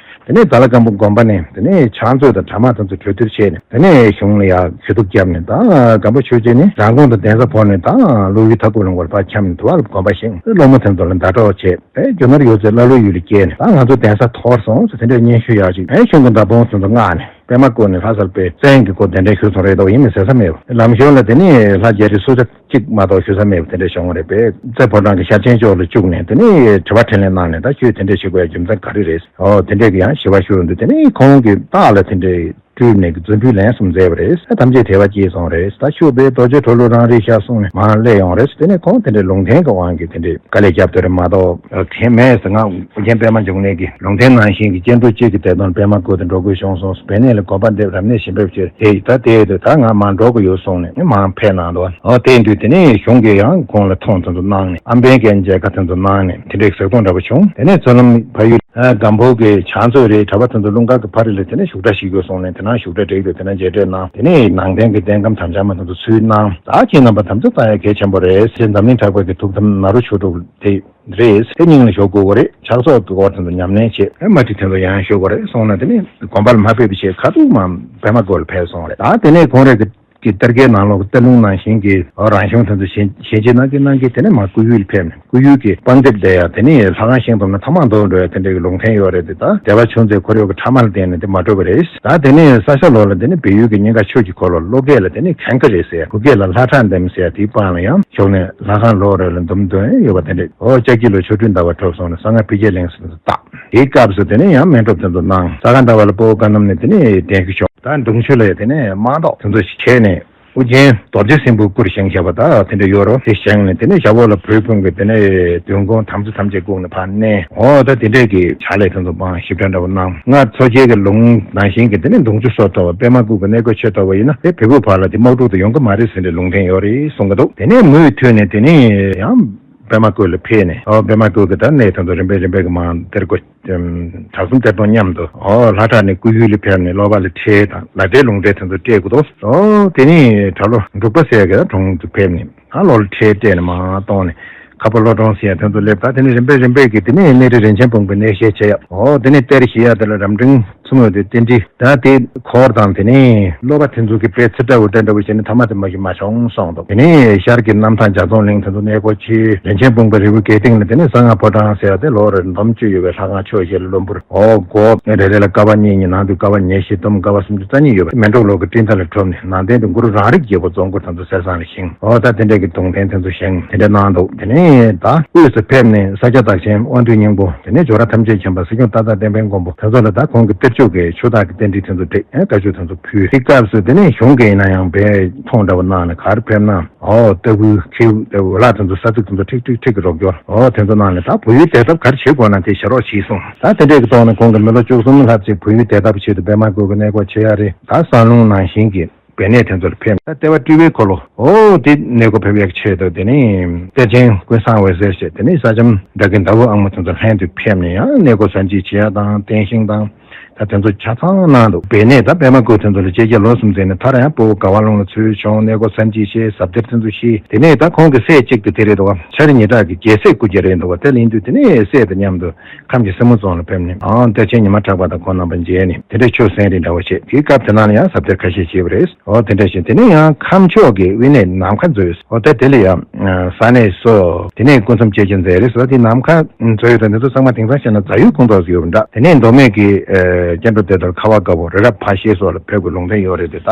དེ་ནས་ཛ་ལ་སྒམ་པོ་དགོན་པ་ནས་དེ་ནས་ཕྱག་མཛོད་དང་གྲྭ་མང་དེ་ཚོ་གྲོས་བསྡུར་བྱས་ནས། དེ་ནས་གཞུང་ལ་ཡང་ཞུ་གཏུག་བརྒྱབ་ནས། ད་སྒམ་པོ་ཆོས་རྗེ་ནི་རང་དགོངས་དང་གདན་ས་བོར་ནས། ད་ཀླུ་ཡུལ་མཐའ་འཁོབ་ལ་ངོ་ལ་ཕར་འཁྱམས་ནས་དུ་བ་ལ་དགོན་པ་བཞེངས། སློབ་མ་དེ་ཚོ་ལ་ཟླ་གྲོགས་བྱས། ཨེ་རྒྱུ་ནོར་ཡོད་ཚད་ཀླ་ཀློའི་ཡུལ་ལ་སྐྱེལ་ནས། ད་ང་ཚོ་གདན་ས་འཐོར་སོང་ཟེར་དེ་འདྲའི་སྙན་ཞུ་ཡག་ཅིག་ཨེ་གཞུང་གི་མདའ་དཔོན་ཚོ་ཚོ་མངགས་ནས། པད་མ་བཀོད་ནས་ལྷ་སར་ཕེབས། བཙན་གྱིས་ཁོ་གདན་འདྲེན་ཞུས་སོང་རེད་དོ། ཡིན་མིན་ཟེར་ས་མེད་པ། ལམ་ཞོར་ལ་དེ་ནས་ལྷ་རྒྱ་རི་སུ་ཆ་གཅིག་མ་གཏོགས་ཞུ་ས་མེད་པ་དེ་འདྲ་བྱུང་བ་རེད་པས། རྩེ་ཕོ་བྲང་གི་ཞབས་ཆེན་ཕྱོགས་ལ་བཅུག་ནས། དེ་ནས་དྲི་བ་དྲིས་ལན་གནང་ནས། ད་ཁྱོད་དེ་འདྲ་བྱེད་དགོས་ཡ་རྒྱུ་མཚན་ག་རེ་རེད། ཨོ་དེ་འདྲས་ཀྱི་ཡང་ཞི་བ་ཞུ་རུ་འདུག་དེ་ནས་ཁོང་གིས་རྟགས་ལ་དེ་འདྲའི་སྤྲུལ་ནས་རྫུ་འཕྲུལ་ལན་གསུམ་མཛད་པ་རེད། ཐམས་ཅད་དད་པ་སྐྱེས་སོང་རེད། ད་ཆུ་བོའི་རྡོ་རྗེ་གྲོ་ལོད་རང་རིག་ཤར་གསུངས་ནས་མར་སླེབས་ཡོང་རེད། དེ་ནས་ཁོང་དེ་འདྲའི་ལུང་བསྟན་གྱི་དབང་གིས་དེ་འདྲའི་དཀའ་ལས་བརྒྱབ་དེ་རེད་མ་གཏོགས་གཞན་མེད་ཟེར། ང་ཨོ་རྒྱན་པད་མ་འབྱུང་གནས་ཀྱི་ལུང་བསྟན་ནང་བཞིན་གྱི་སྐྱེ་འགྲོ་གཅིག་གི་བདེ་དོན་པད་མ་བཀོད་དེ་འགྲོ་དགོས་བྱུང་སོང་། བེ་ནས་ལ་འགོམ་པ་འདེབས། རབ་གནས་བྱིན་འབེབས་བྱས། དེ་ད་དེ་དུས་ད་ང་མར་འགྲོ་གི་ཡོད་གསུངས་ནས་མར་ཕེབས་གནང་འདུག་ཨོ་དེ་དུས་དེ་ནས་གཞུང་གིས་ཡང་ཁོང་ལ་ཐོངས་དེ་ཚོ་གནང་ནས། ཨམ་བན་རྒྱལ་མཇལ་ཁ་དེ་ཚོ་གནང་ནས་དེ་འདྲའི་བཟོད་སྒོམ་འདྲ་པོ་བྱུང་། དེ་ནས་ཚུར་ལམ་ཕ་ཡུལ་ཨ་སྒམ་པོ་གི་ཕྱག་མཛོད་རེད། གྲྭ་པ་དེ་ཚོ་ཀླུ་མཁར་གྱི་ཕ་རི་ལ་དེ་ནས་བཞུགས་གྲལ་ཞིག་ཡོད་གསུངས་ནས། དེ་ན་བཞུགས་གྲལ་བསྒྲིགས་འདུག་དེ་ན་མཇལ་འཕྲད་གནང་། དེ་ནས་ནང་བསྟན་གྱི་རྟེན་སྒམ་དམ་བཅའ་མ་དེ་ཚོ་ཚུར་གནང་། ད་ཁྱེད་རྣམ་པ་དམ་བཅའ་བཏང་ཡ་གལ་ཆེན་པོ་རེད་ཟེར། འཛམ་གླིང་གྲགས་པའི་གི་ཐུགས་དམ་ནཱ་རོ་ཆོས་དྲུག་དེ་རེད། དེ་སྙིང་ལ་ཞོག་དགོས་པ་རེད། ཕྱག་སོགས་ཀྱི་སྐོར་དེ་ཚོ་ཉམས་ལེན་བྱེད། ཨེ་མ་ཏི་དེ་ཚོ་ཡང་ཞོག་དགོས་རེད་གསུངས་ནས། དེ་ནས་དགོན་པ་ལ་མ་ཕེབས་པའི་ཆེད་ཁ་ཐུག་མར་པད་མ་བཀོད་ལ་ཕེབས་སོང་རེད། ད་དེ་ནས་ཁོང་རེ་གི་གི་གཏེར་ཁའི་ནང་ལོགས་གཏེར་ལུང་ནང་བཞིན་གྱི་རང་གཞུང་དེ་ཚོ་ཞལ་ཞལ་འབྱེད་གནང་གིན་གནང་གིན་དེ་ནས་མར་སྐུ་ཡུལ་ཕེབས་ནས། སྐུ་ཡུལ་གྱི་པང་གདན་བསྡད་ཡ་དེ་ནས་ལྷ་ཁང་བཞེངས་ཐུབ་ན་ཐ་མག་འདོར་འགྲོ་ཡ་དེ་འདྲའི་གི་ལུང་བསྟན་ཡོད་རེད་དེ། ད་སྡེ་པ་ཆུང་ཚོས་ཁོར་ཡུག་གི་ཕྲ་མར་བརྟེན་ནས་དེ་མ་གྲུབ་པ་རེད། ད་དེ་ནས་ས་སྐྱ་ལོ་ལ་དེ་ནས་བལ་ཡུལ་གྱི་གཉན་ཁ་ཆོས་ཀྱི་འཁོར་ལོ་བློ་སྐད་ལ་དེ་ནས་གན་ཁ་རེད་ཟེར། བུ་སྐད་ལ་ལྷ་ཁྲག་འདེམས་ཟེར། དེའི་པང་ལ་ཡང་ཞོགས་ནས་ལྷ་ཁང་ལོག་རེ་ལ་འདུམ་འདོན་ཡོད་པ་དེ་འདྲ། ཨོ་ལྕགས་ཀྱི་ལོ་ཆོ་འཕྲུལ་ཟླ་བ་གྲོལ་སོང་ནས་གསང་སྔགས་འཕེལ་རྒྱས་གླིང་ཟེར་དུ་བཏགས། དེའི་སྐབས་སུ་དེ་ནས་ཡང་སྨན་སྒྲུབ་དེ་ཚོ་གནང་། ས་ག་ཟླ་བ་ལ་སྤོ་བོ་བཀའ་གདམས་ནས་དེ་ནས་གདན་ཞུ་ཆོག་ད་གདུང་ཆུ་ལ་དེ་ནས་དམག་བཟློག་དེ་ཚོ་ཞིག་བྱས་ནས། ཨོ་རྒྱན་རྡོ་རྗེ་སྲིན་པོའི་སྐུར་བཞེངས་བྱས་པ་ད་དེ་འདྲ་ཡོད་རོ། དེ་བཞེངས་ནས་དེ་ནས་ཞབས་འོག་ལ་བོད་ཕུང་གི་དེ་ནས་བདུན་གོང་དམ་ཚིག་ཐམས་ཅད་བཀུག་ནས་ཕར་གནས། ཨོ་ད་དེ་འདྲས་ཀྱི་ཕྱག་ལས་དེ་ཚོ་སྤང་ཞིབ་ཕྲ་འདྲ་བོ་གནང་། སྔར་མཚོ་རྒྱལ་གྱི་ལུང་ནང་བཞིན་གྱི་དེ་ནས་གདུང་ཆུ་སོ་ཐོབ་པ་པད་མ་སྐུ་གི་གནས་སྐོར་ཆོས་ཐོབ་པ་ཡིན་ན། དེ་བོད་ཕུང་བར་ལ་དེ་དམག་འཁྲུག་དེ་ཡོང་གི་མ་རེད་ཟེར་འདྲའི་ལུང་བསྟན་ཡོད་རེད་གསུང་གི་འདུག་དེ་ནས་མུ་མཐུད་ནས་དེ་ནས་ཡང་པད་མ་བཀོད་ལ་ཕེབས་ནས། ཨོ་པད་མ་བཀོད་ཀྱི་ད་གནས་དེ་ཚོ་རིམ་པས་རིམ་པས་ཀྱི་མར་གཏེར་སྒོ་གྲྭ་གསུམ་གཏེར་སྟོན་མཉམ་དུ། ཨོ་ལྷ་བྲག་ནས་སྐུ་ཡུལ་ལ་ཕེབས་ནས་སློབ་པ་ལ་ཁྲལ་དང་ལག་སྦྲེལ་ལུང་འདྲེན་དེ་ཚོ་སྤྲད་དགོས་འདུག་ཨོ་དེ་ནས་གྲྭ་ལོ་འབྲུག་པ་ཟེར་གྱི་གྲོང་དུ་ཕེབས་ནས། ཨ་ལོ་ལ་ཁྲལ་སྤྲད་ནས་མར་གཏོང་ནས། ཁ་པ་བློ་གྲོང་ཟེར་ཡ་དེ་ཚོ་སླེབས། ད་དེ་ནས་རིམ་པས་རིམ་པས་ཀྱིས་དེ་ནས་གནས་རི་རིན་ཆེན་སྤུངས་པའི་གནས་བཤད་བྱེད་ཡ། ཨོ་དེ་ནས་གཏེར་བཞེས་ཡ་དེ་ལ་རབ་འབྲིང་མཚོ་མོ་དེ་རྟེན་འབྲེལ། ད་དེ་འཁོར་དང་དེ་ནས་སློབ་པ་དེ་ཚོ་གི་དཔེ་ཚེ་བཀྲ་བོ་བཀྲ་འདྲ་བོ་བྱས་ནས་ཐ་མ་དེ་མ་ཞིག་མ་བྱུང་གསུངས་འདུག་དེ་ནས་ཤར་གྱི་གནམ་ཐང་ལྗགས་རྫོང་གླིང་དེ་ཚོ་གནས་སྐོར་བྱས། རིན་ཆེན་སྤུངས་པའི་རི་བོའི་གད་སྟེང་ལ་དེ་ནས་གསང་སྔགས་ཕོ་བྲང་ཟེར་བ་དེ་ལོ་རེར་འདོམ་བཅུ་ཡོད་པའི་ལྷ་ཁང་ཆོས་བཞེས་ལ་བློན་པོར། ཨོ་སྒོ་རེ་རེ་ལ་ཀ་བ་གཉིས་གཉིས། ནང་དུ་ཀ་བ་ཉེར་བཞི། སྟོད་ཀ་བ་སུམ་ཅུ་རྩ་གཉིས་ཡོད་པ། མལ་གྲོ་ལོག་གི་སྤྲིན་མཐའ་ལ་གྲུབ་ནས། ནང་རྟེན་དུ་གུ་རུ་རང་རིག་རྒྱལ་པོ་རྫོང་མགོར་དེ་ཚོ་གསེར་ཟངས་ལ་བཞེངས། ཨོ་ད་དེ་འདྲ་གི་གདུང་རྟེན་དེ་ཚོ་བཞེངས་དེ་འདྲ་གནང་འདུག་དེ་ནས་ད་དབུས་སུ་ཕེབས་ནས་ས་སྐྱ་བདག་ཆེན་དབང་འདུས་སྙིང་པོ། དེ་ནས་ཇོ་ར་ཐམས་ཅད་མཁྱེན་པ་སྲིད་སྐྱོང་སྟག་བདག་བསྟན་པའི་མགོན་པོ་དེ་ཚོ་ལ་ད་ཁོང་གི་གཏེར་ཆོས་ཀྱི་ཆོས་བདག་གི་རྟེན་འབྲེལ་དེ་ཚོ་སྤྲད། ཨེ་བཀའ་ཆོས་དེ་ཚོ་ཕུལ། དེ་སྐབས་སུ་དེ་ནས་གཞུང་གིས་ཡིན་ན་ཡང་འབད་ཐོངས་འདྲ་བོ་གནང་ནས། ག་རེ་ཕེབས་ན། ཨོ་ལྟ་བུའི་ཁྱེའུ་ལྟ་བུ་ལ་དེ་ཚོ་ས་ཚིགས་དེ་ཚོ་ཁྲིག་ཁྲིག་ཁྲིག་གི་རོགས་སྐྱོར། ཨོ་དེ་ཚོ་གནང་ནས་ད་བོད་ཡུལ་དེ་ཐབས་ག་རེ་བྱེད་དགོས་ན་དེ་བྱེད་རོགས་གྱིས་གསུངས། ད་དེ་འདྲས་ཀྱི་ཐོག་ནས་ཁོང་གིས་མི་ལོ་བཅུ་གསུམ་ལྷག་ཅིག་བོད་ཡུལ་དེ་ཐབས་ཆེད་དུ་པད་མ་བཀོད་ཀྱི་གནས་སྐོར་བྱེད་ཡ་རེད། ད་གསང་ལུང་ནང་བཞིན་གྱི་བེ་གནས་དེ་ཚོར་ཕེབས། ད་ལྟེ་བ་སྤྲུལ་པའི་འཁོར་ལོ། ཨོ་དེ་གནས་སྐོར་ཕེབས་ཡག་ཆེད་དུ་དེ་ནས་གཏེར་ཆེན་ཀུན་བཟང་འོད་ཟེར་བྱས། དེ་ནས་ས་ལྕམ་སྦྲ་གི་ཟླ་བོ་ཨ་མ་དེ་ཚོ་ལྷན་དུ་ཕེབས་ནས་ཡང་གནས་སྐོར་གསར་འབྱེད་བྱེད་ཡ་དང་། རྟེན་བཞེངས་དང་། ད་དེ་ཚོ་ཆ་ཚང་གནང་འདུག་བེ་གནས་ད་པད་མ་བཀོད་དེ་ཚོ་ལ་བཅད་རྒྱ་ལོ་གསུམ་ཟིན་ནས། མཐར་ཡང་སྤོ་བོ་དགའ་བ་ལུང་ལ་ཚུར་བྱོན། གནས་སྐོར་གསར་འབྱེད་བྱས། ཟབ་གཏེར་དེ་ཚོ་བཤད། དེ་ནས་ད་ཁོང་གི་སྲས་གཅིག་ཏུ་དེ་རེད་འདུག་བ། ཤཱ་ར་ཉི་གྲགས་ཀྱི་རྒྱལ་སྲས་སྐུ་རྒྱལ་རེད་འདུག་བ། དེ་ལ་ཡིན་དུས་དེ་ནས་སྲས་དང་མཉམ་དུ་ཁམས་ཀྱི་སྲིན་མོ་རྫོང་ལ་ཕེབས་ནས། ཨང་གཏེར་ཆེན་ཉི་མ་གྲགས་པ་དང་ཁོང་རྣམ་པ་མཇལ་ནས་དེ་འདྲའི་ཆོས་གསན་རེས་འདྲ་བོ་བྱས། དེའི་སྐབས་དེ་ནང་ལ་ཡང་ཟབ་གཏེར་ཁ་ཤས་བྱས་པ་རེད། ཨོ་དེ་འདྲ་བཞིན་དེ་ནས་ཡང་ཁམས་ཕྱོགས་ཀྱི་དབེན་གནས་ནམ་མཁའ་མཛོད། ཨོ་ད་དེ་ལ་ཡང་ས་གནས་སོགས་དེ་ནས་སྐུ་མཚམས་བཅད་རྒྱུ་མཛད་རེད་ཟེར་བ་དེ། ནམ་མཁའ་མཛོད་དང་དེ་ཚོ་ཚང་མ་དེང་སང་བཤད་ན་རྫ་ཡུལ་ཁོངས་གཏོགས་སུ་ཡོད་པ་འདྲ། དེ་ནས་མདོ་སྨད་ཀྱི་ཨ་སྐྱེ་འགྲོ་དེ་ལྟར་ཁ་བ་དཀར་པོ་རི་རབ་ཕ་ཤེལ་སོགས་ལ་ཕེབས་དགོས་ལུང་བསྟན་ཡོད་རེད་དེ། ད་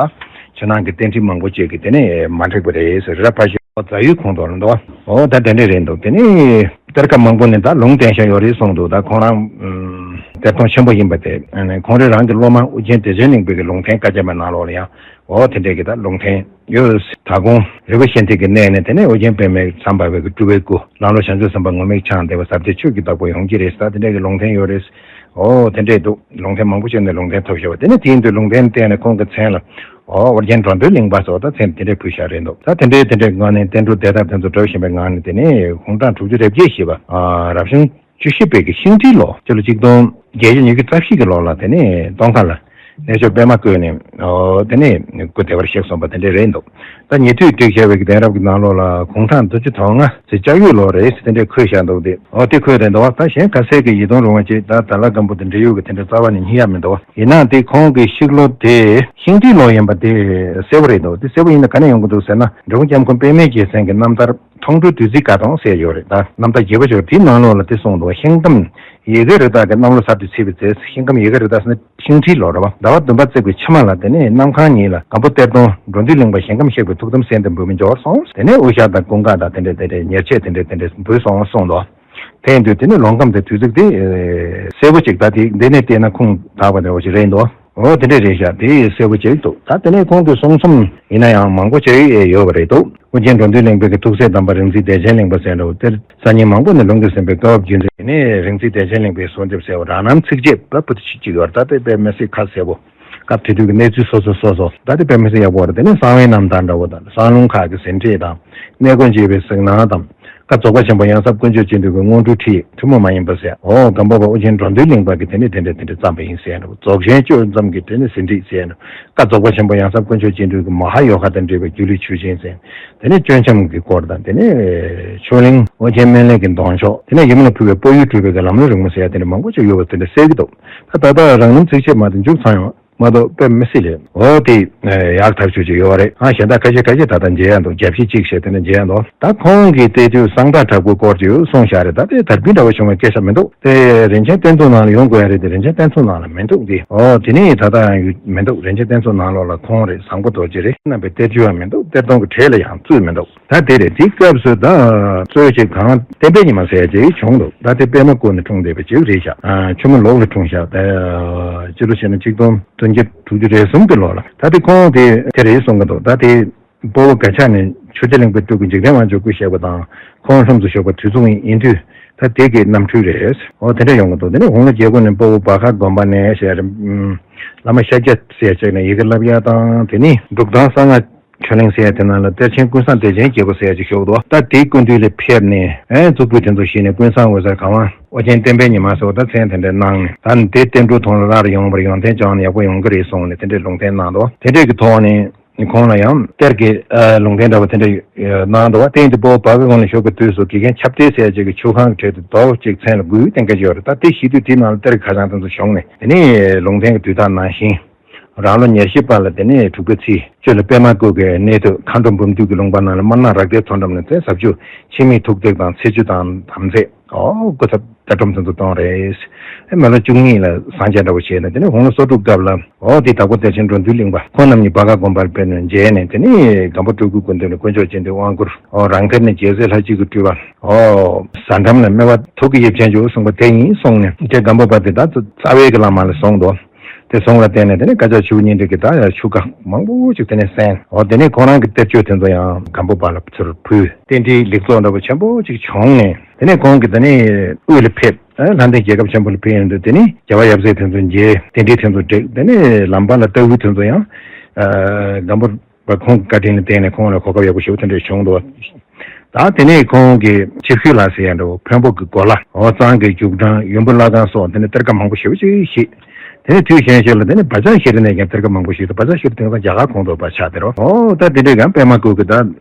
ཕྱི་ནང་གི་རྟེན་འབྲེལ་མང་པོ་ཅིག་གིས་དེ་ནས་མ་འགྲིག་པ་རེད་ཟེར། རི་རབ་ཕ་ཤེལ་རྫ་ཡུལ་ཁོངས་གཏོགས་ལ་འདུག་ཨོ་ད་དེ་འདྲ་རེད་འདུག་དེ་ནས་གཏེར་ཁ་མང་པོ་ནས་ད་ལུང་བསྟན་བཞག་ཡོད་རེད་གསུངས་འདུག་ད་ཁོང་རང་ཨམ་གཏེར་སྟོན་ཆེན་པོ་ཡིན་པ་དེ། ཨ་ནི་ཁོང་རང་རང་གི་སློབ་མ་ཨོ་རྒྱན་བདེ་ཆེན་གླིང་པའི་གི་ལུང་བསྟན་བཀའ་བརྒྱད་པའི་ནང་ལོགས་ལ་ཡང་ འོ་དེ་འདྲས་ཀྱི་ད་ལུང་བསྟན་ཡོད། ད་དགོང་རི་བོ་ཤིན་ཏི་གི་གནས་ནས་དེ་ནས་ཨོ་རྒྱན་པདྨས་ཟམ་པ་བའི་གི་སྤྲུལ་པའི་སྐུ་ལང་ལོ་བྱང་ཆུབ་སེམས་དཔའ་ངུར་སྨྲིག་འཆང་བདེ་བ་ཟབ་རྒྱས་ཆོས་ཀྱི་བདག་པོ་ཡོང་གི་རེད་ཟེར། ད་དེ་འདྲས་ཀྱི་ལུང་བསྟན་ཡོད་རེད། འོ་དེ་འདྲས་འདུག་ལུང་བསྟན་མང་པོ་ཅིག་ནས་ལུང་བསྟན་ཐོབ་བཞག་པ་དེ་ནས་དེ་ཡིན་དུས་ལུང་བསྟན་བསྟན་ནས་ཁོང་གི་མཚན་ལ་འོ་ཨོ་རྒྱན་འགྲོ་འདུལ་གླིང་པ་ཟེར་བ་ད་མཚན་དེ་འདྲས་ཕུལ་བཞག་རེད་འདུག་ད་དེ་འདྲས་དེ་འདྲས་ངང་ནས་བསྟན་འགྲོ་བདེ་ཐབས་དེ་ཚོ་འགྲོ་བཞིན་པའི་ངང་ནས་དེ་ནས་དགུང་གྲངས་དྲུག་ཅུ་རེ་བརྒྱད་བཞེས་པ་རབ་བྱུང་བཅུ་བཞི་པའི་གི་ཤིང་སྤྲེལ་ལོ་སྤྱི་ལོ་གཅིག་སྟོང་བརྒྱད་བརྒྱ་ཉི་ཤུ་རྩ་བཞི་གི་ལོ་ལ་དེ་ནས་སྟོན་ཁ་ལ་གནས་མཆོག་པདྨ་བཀོད་ནས་དེ་ནས་སྐུ་བདེ་བར་གཤེགས་སོང་བ་དེ་འདྲས་རེད་འདུག་ད་ཉེ་དུས་བསྒྲིགས་བཞག་པའི་གི་གདན་རབས་ཀྱི་ནང་ལོགས་ལ་དགུང་གྲངས་བདུན་ཅུ་དོན་ལྔ་ཟེར་ལྕགས་ཡོས་ལོ་རེད་ཟེར་དེ་འདྲས་འཁོད་བཞག་འདུག་སྟེ། འོ་དེ་འཁོད་དེ་འདུག་ད་གཞན་ཁ་གསལ་གྱི་ཡིད་དུ་རུང་བ་ཅིག་ད་དྭགས་ལྷ་སྒམ་པོ་དང་འབྲེལ་ཡོད་ཀྱི་དེ་འདྲས་རྩ་བ་ནས་རྙེད་ཡ་མི་འདུག་ཡིན་ནའང་དེ་ཁོང་གི་གཤེགས་ལོ་དེ་ཤིང་སྤྲེལ་ལོ་ཡིན་པ་དེ་གསལ་པོ་རེད་འདུག་དེ་གསལ་པོ་ཡིན་ན་ག་ནས་ཡོང་གི་འདུག་ཟེར་ན། འབྲི་གུང་སྐྱབས་མགོན་པདྨས་རྒྱལ་མཚན་གྱི་རྣམ་ཐར་མཐོང་གྲོལ་བདུད་རྩིའི་དགའ་སྟོན་ཟེར་ཡོད་རེད། ད་རྣམ་ཐར་རྒྱས་པོ་ཅིག་ཡོད་རེད། དེའི་ནང་ལོགས་ལ་དེ་གསུངས་འདུག་ཤིང་སྐམ་ཡལ་གའི་རི་དྭགས་ཀྱིས་གནམ་ལོ་གསར་དུ་ཚེས་པའི་ཚེ། ཤིང་སྐམ་ཡལ་གའི་རི་དྭགས་ཟེར་ན་ཤིང་སྤྲེལ་ལོ་རེད་བ། ཟླ་བ་བདུན་པ་བརྩེགས་པའི་ཕྱི་མ་ལ་དེ་ནས་གནམ་ཁང་གཉིས་ལ་སྒམ་པོ་གཏེར་སྟོན་འགྲོ་འདུལ་གླིང་པ་ཞིང་ཁམས་གཤེགས་པའི་ཐུགས་དམ་གསན་ཏེ་འབུལ་བའི་འབྱོར་སོང་། དེ་ནས་དབུ་ཞྭ་དང་ཀུན་དགའ་དང་དེ་འདྲས་དེ་འདྲས་ཉེར་ཆས་དེ་འདྲས་དེ་འདྲས་འབུལ་སོང་གསུངས་འདུག་དེ་ཡིན་དུས་དེ་ནི་ལོ་ཁམས་དེ་དུས་ཚིགས་དེ་གསལ་པོ་ཅིག་ད་དེ་འདི་ནས་བལྟས་ན་ཁུངས་དག་པ་འདྲ་བོ་ཞིག་རེད་འདུག་འོ་དེ་འདྲས་རེད་ཤག་དེ་གསལ་པོ་ཅིག་འདུག་ད་དེ་ནས་ཁོང་གི་གསུང་རྩོམ་ཡིན་ན་ཡང་མང་པོ་ཅིག་ཡོད་པ་རེད་འདུག་ཨོ་རྒྱན་འགྲོ་འདུལ་གླིང་པའི་གི་ཐུགས་སྲས་དམ་པ་རིག་འཛིན་བདེ་ཆེན་གླིང་པ་ཟེར་འདྲ་བོ་དེར་སང་ཉིན་མང་པོ་ནས་ལུང་གིས་ཟིན་པའི་བཀའ་བབས་རྒྱུད་འཛིན་དེ་ནས་རིག་འཛིན་བདེ་ཆེན་གླིང་པའི་གསོལ་འདེབས་ཟེར་བ་རང་རྣམ་ཚིགས་བཅད་པ་པོ་ཏི་ཅིག་ཡོད་རེད། ད་དེ་དཔེ་མི་སྲིད་ཁ་གསལ་པོ། སྐབས་དེ་དུས་ཀྱི་གནས་ཚུལ་སོ་སོ་སོ་སོ་ད་དེ་དཔེ་མི་སྲིད་ཡག་པོ་རེད། དེ་ནས་གསང་བའི་རྣམ་ཐར་འདྲ་བོ་དང་གསང་ལུང་ཁག་གི་ཟིན་བྲིས་དང་གནས་སྒོ་འབྱེད་པའི་གཟིགས་སྣང་དང་། ཀ་རྫོགས་པ་ཆེན་པོ་ཡང་ཟབ་དཀོན་མཆོག་སྤྱི་འདུས་ཀྱི་དངོས་གྲུབ་ཁྲིད་ཐུན་མོང་མ་ཡིན་པ་ཟེར། འོ་སྒམ་པོ་པ་ཨོ་རྒྱན་འགྲོ་འདུལ་གླིང་པ་གི་དེ་ནས་དེ་འདྲ་དེ་འདྲ་བརྩམས་པ་ཡིན་ཟེར་འདྲ་བོ། རྫོགས་ཆེན་གཅོད་མཚམས་ཀྱི་དེ་ནས་ཟིན་བྲིས་ཟེར་འདྲ་བོ། ཀ་རྫོགས་པ་ཆེན་པོ་ཡང་ཟབ་དཀོན་མཆོག་སྤྱི་འདུས་ཀྱི་མ་ཧཱ་ཡོ་ག་དང་འབྲེལ་བའི་སྒྱུ་ལུས་ཆོས་ཆེན་ཟེར། དེ་ནས་གཅོད་འཆམ་གྱི་སྐོར་དང་དེ་ནས་ཆོས་གླིང་ཨོ་རྒྱན་སྨན་བླའི་གི་གདོང་ཕྱོགས། དེ་ནས་ཡུམ་ལ་ཕུལ་བའི་སྤོ་ཡུལ་སྤྲུལ་པའི་གི་ལམ་ལུགས་རིང་མོ་ཟེར་ཡ་དེ་འདྲ་མང་པོ་ཅིག་ཡོད་པ་དེ་འདྲ་གསལ་གྱི་འདུག་ད་ད་ལྟ་རང་རྣམ་ཚིགས་བཅད་མ་དེ་མཇུག་ཚང་ཡོང་། མ་གཏོགས་དཔེ་མི་སྲིད་ལས། འོ་དེ་ཡག་ཐག་ཆོད་ཅིག་ཡོད་རེད། ཨ་གཞན་དག་ཁ་ཤས་ཁ་ཤས་ད་ལྟ་མཇལ་ཡ་འདུག་རྒྱབ་བཤད་གཅིག་བྱས་དེ་ནས་མཇལ་ཡ་འདུག་ད་ཁོང་གིས་བལྟས་དུས་གསང་བདག་དྲག་པོའི་སྐོར་ཅིག་གསུངས་བཞག་རེད། ད་དེ་དར་རྒྱུན་འདྲ་བོ་བྱུང་བའི་སྐད་ཆ་མི་འདུག་དེ་རིན་ཆེན་གཏེར་མཛོད་ནང་ལ་ཡོང་དགོས་ཡ་རེད་དེ་རིན་ཆེན་གཏེར་མཛོད་ནང་ལ་མི་འདུག་དེ་འོ་དེ་ནས་ད་ལྟ་ཡང་ཡོད་མི་འདུག་རིན་ཆེན་གཏེར་མཛོད་ནང་ལོགས་ལ་ཁོང་རེད་བཟང་པོ་རྡོ་རྗེ་རེད་རྣམ་པའི་གཏེར་ཆོས་ཡང་མི་འདུག་གཏེར་སྟོན་གྱི་གྲས་ལ་ཡང་བཙུད་མི་འདུག་ད་དེ་རེད། དེའི་སྐབས་སུ་ད་གཙོ་ཆེ་གང་བསྟན་པའི་ཉི་མ་ཟེར་ཡ་ཅིག་བྱུང་འདུག་ད་དེ་པདྨ་བཀོད་ནས་འཁྲུངས་བསྡད་པ་ཅིག་རེད་ཤག་ཨ་ཆུ་མོ་ལོག་ལ་འཁྲུངས་ཤག་ད་སྤྱི་ལོ་བྱས་ན་གཅིག་སྟོང་བདུན་བརྒྱ་དྲུག་ཅུ་རེ་གསུམ་གྱི་ལོ་ལ། ད་དེ་ཁོང་དེ་དེ་རེད་གསུང་གི་འདུག་ད་དེ་སྤོ་བོ་སྒ་ཆ་ནས་ཆོས་རྗེ་གླིང་པའི་སྤྲུལ་སྐུ་འཇིག་རྟེན་དབང་ཕྱུག་སྐུ་གཤེགས་པ་དང་ཁོང་ལྷུམས་སུ་ཞུགས་པ་དུས་མཚུངས་ཡིན་དུས་ད་དེ་གི་རྣམ་འཕྲུལ་རེད། འོ་དེ་འདྲ་ཡོང་གི་འདུག་དེ་ནས་ཧོང་ལོ་རྒྱལ་སྒོ་ནས་སྤོ་བོ་བར་ཁ་དགོན་པ་ནས་ཞེས་རེད། བླ་མ་ཤཱཀྱ་ཟེར་ཅིག་ནས་ཡི་གེ་བསླབ་ཡ་དང་དེ་ནས་འབྲུག་ཐང་གསང་སྔགས་ཆོས་གླིང་ཟེར་ཡ་དེ་ནང་ལ་གཏེར་ཆེན་ཀུན་བཟང་བདེ་ཆེན་རྒྱལ་པོ་ཟེར་ཡ་ཅིག་བཞུགས་འདུག་ད་དེའི་སྐུ་མདུན་ལ་ཕེབས་ནས་ཨེ་གཙུག་ཕུད་དེ་ཚོ་བཞེས་ནས་ཀུན་བཟང་འོད་ཟེར་གང་བ་ཨོ་རྒྱན་བསྟན་པའི་ཉི་མ་ཟེར་བ་ད་མཚན་དེ་འདྲ་གནང་ནས་ད་ནི་དེ་བསྟན་འགྲོའི་དོན་ལ་སླར་ཡོང་བར་ཡོན་ཏན་བཅངས་ནས་ཡག་པོ་ཡོང་གི་རེད་གསུངས་ནས་དེ་འདྲའི་ལུང་བསྟན་གནང་འདུག་དེ་འདྲས་ཀྱི་ཐོག་ནས་ཁོང་ལ་ཡང་གཏེར་གྱི་ལུང་བསྟན་འདྲ་བ་དེ་འདྲ་གནང་འདུག་བ། དེ་ཡིན་དུས་སྤོ་བོ་བར་ཁ་དགོན་ལ་བཞུགས་པའི་དུས་སུ་དགེ་རྒན་ཁྱབ་བརྡལ་ཟེར་ཡ་ཅིག་གིས་ཆུ་ཁང་གི་གྲས་དེ་རྡོ་གཅིག་མཚན་ལ་དགུའི་སྟེང་སྐད་ཅིག་ཡོད་རེད། ད་དེ་བཞེས་དུས་དེའི་ནང་ལ་གཏེར་གྱི་ཁ་བྱང་དེ་ཚོ་བྱུང་ནས་དེ་ནས་ལུང་བསྟན་གྱི་དུས་རྟགས་ནང་བཞིན། རང་ལོ་ཉེར་བཞི་པ་ལ་དེ་ནས་དྲུག་པའི་ཚེས་བཅུ་ལ་པདྨ་བཀོད་ཀྱི་གནས་སྟོད་མཁའ་འགྲོ་འབུམ་འདུས་ཀྱི་ལུང་པ་ནང་ལ་དམར་ནག་རག་བདེ་མཚོ་འགྲམ་ནས་ཚེས་ཟབ་ཆོས་འཆི་མེད་ཐུགས་གཏེར་དང་ཚེས་བཅུ་དང་དམ་རྫས་ཨོ་སྐུ་ཚབ་རྟ་ཁྲོམ་དེ་ཚོ་གཏོང་རེད། མི་ལོ་བཅུ་གཉིས་ལ་སངས་རྒྱས་འདྲ་བོ་བྱས་ནས་དེ་ནས་དགུང་ལོ་སོ་དྲུག་སྐབས་ལ་ཨོ་དེ་དྭགས་པོ་བདེ་ཆེན་འགྲོ་འདུལ་གླིང་པ་ཁོང་རྣམ་གཉིས་བར་ཁ་དགོན་པར་ཕེབས་ནས་མཇལ་ནས་དེ་ནས་སྒམ་པོ་སྤྲུལ་སྐུའི་སྐུ་མདུན་ལ་དཀོན་མཆོག་སྤྱི་འདུས་དབང་བསྐུར་ཨོ་རང་གཏེར་ནས་རྒྱལ་སྲས་ལྷ་གཅིག་གི་སྤྲུལ་པ་ཨོ་ཟ་འགྲམ་ལ་སྨེ་བ་ཐུག་གི་དབྱིབས་ཅན་བྱུང་གསུངས་པ་དེ་ཡིན་གསུངས་ནས་དེ་སྒམ་པོ་པ་དེ་ད་རྩ་བའི་གི་བླ་མ་ལ་གསུངས་འདུག་དེ་གསུངས་ལ་བརྟེན་ནས་དེ་ནས་བཀའ་ཕྱག་ཆུ་བོ་གཉིས་འདྲེས་ཀྱི་ད་ཡང་ཆུ་ཁ་མང་པོ་ཅིག་དེ་ནས་གསན། འོ་དེ་ནས་ཁོང་རང་གི་གཏེར་ཆོས་དེ་ཚོ་ཡང་སྒམ་པོ་པ་ལ་ཚུར་ཕུལ། རྟེན་འབྲེལ་ལེགས་ཚོགས་འདྲ་པོ་ཆེན་པོ་ཅིག་བྱུང་ནས་དེ་ནས་ཁོང་གིས་དེ་ནས་དབུས་ལ་ཕེབས། ལྷ་ལྡན་རྒྱལ་ཁབ་ཆེན་པོ་ལ་ཕེབས་ཡོང་དུས་དེ་ནས་རྒྱལ་བ་ཡབ་སྲས་དེ་ཚོ་མཇལ། རྟེན་འབྲེལ་དེ་ཚོ་བསྒྲིགས། དེ་ནས་ལམ་བར་ལ་ལྟ་བུ་དེ་ཚོ་ཡང་སྒམ་པོ་པ་ཁོང་གི་བཀའ་དྲིན་ལ་བརྟེན་ནས་ཁོང་ལ་གོ་སྐབས་ཡག་པོ་ཞེ་པོ་དེ་འདྲ་བྱུང་འདུག་ད་དེ་ནས་ཁོང་གིས་ཆིབས་ཞུ་ལ་ཟེར་ཡ་འདྲ་བོ་འཕན་པོ་གི་གོ་ལ་འོ་གཙང་གི་རྒྱུག་འཕྲང་ཡུམ་བུ་བླ་སྒང་སོགས་དེ་ནས་གཏེར་ཁ་མང་པོ་ཞེ་པོ་ཅིག་བཞེས། དེ་ནས་དུས་གཞན་ཞིག་ལ་དེ་ནས་བཛྲ་ཤྲཱི་ནས་ཀྱང་གཏེར་ཁ་མང་པོ་ཞིག་དང་བཛྲ་ཤྲཱི་དེང་སང་རྒྱ་གར་གོང་དུ་བ་ཆགས་དེ་རོ། འོ་ད་དེ་འདྲས་ཀྱང་པདྨ་བཀོད་ཀྱི་ད་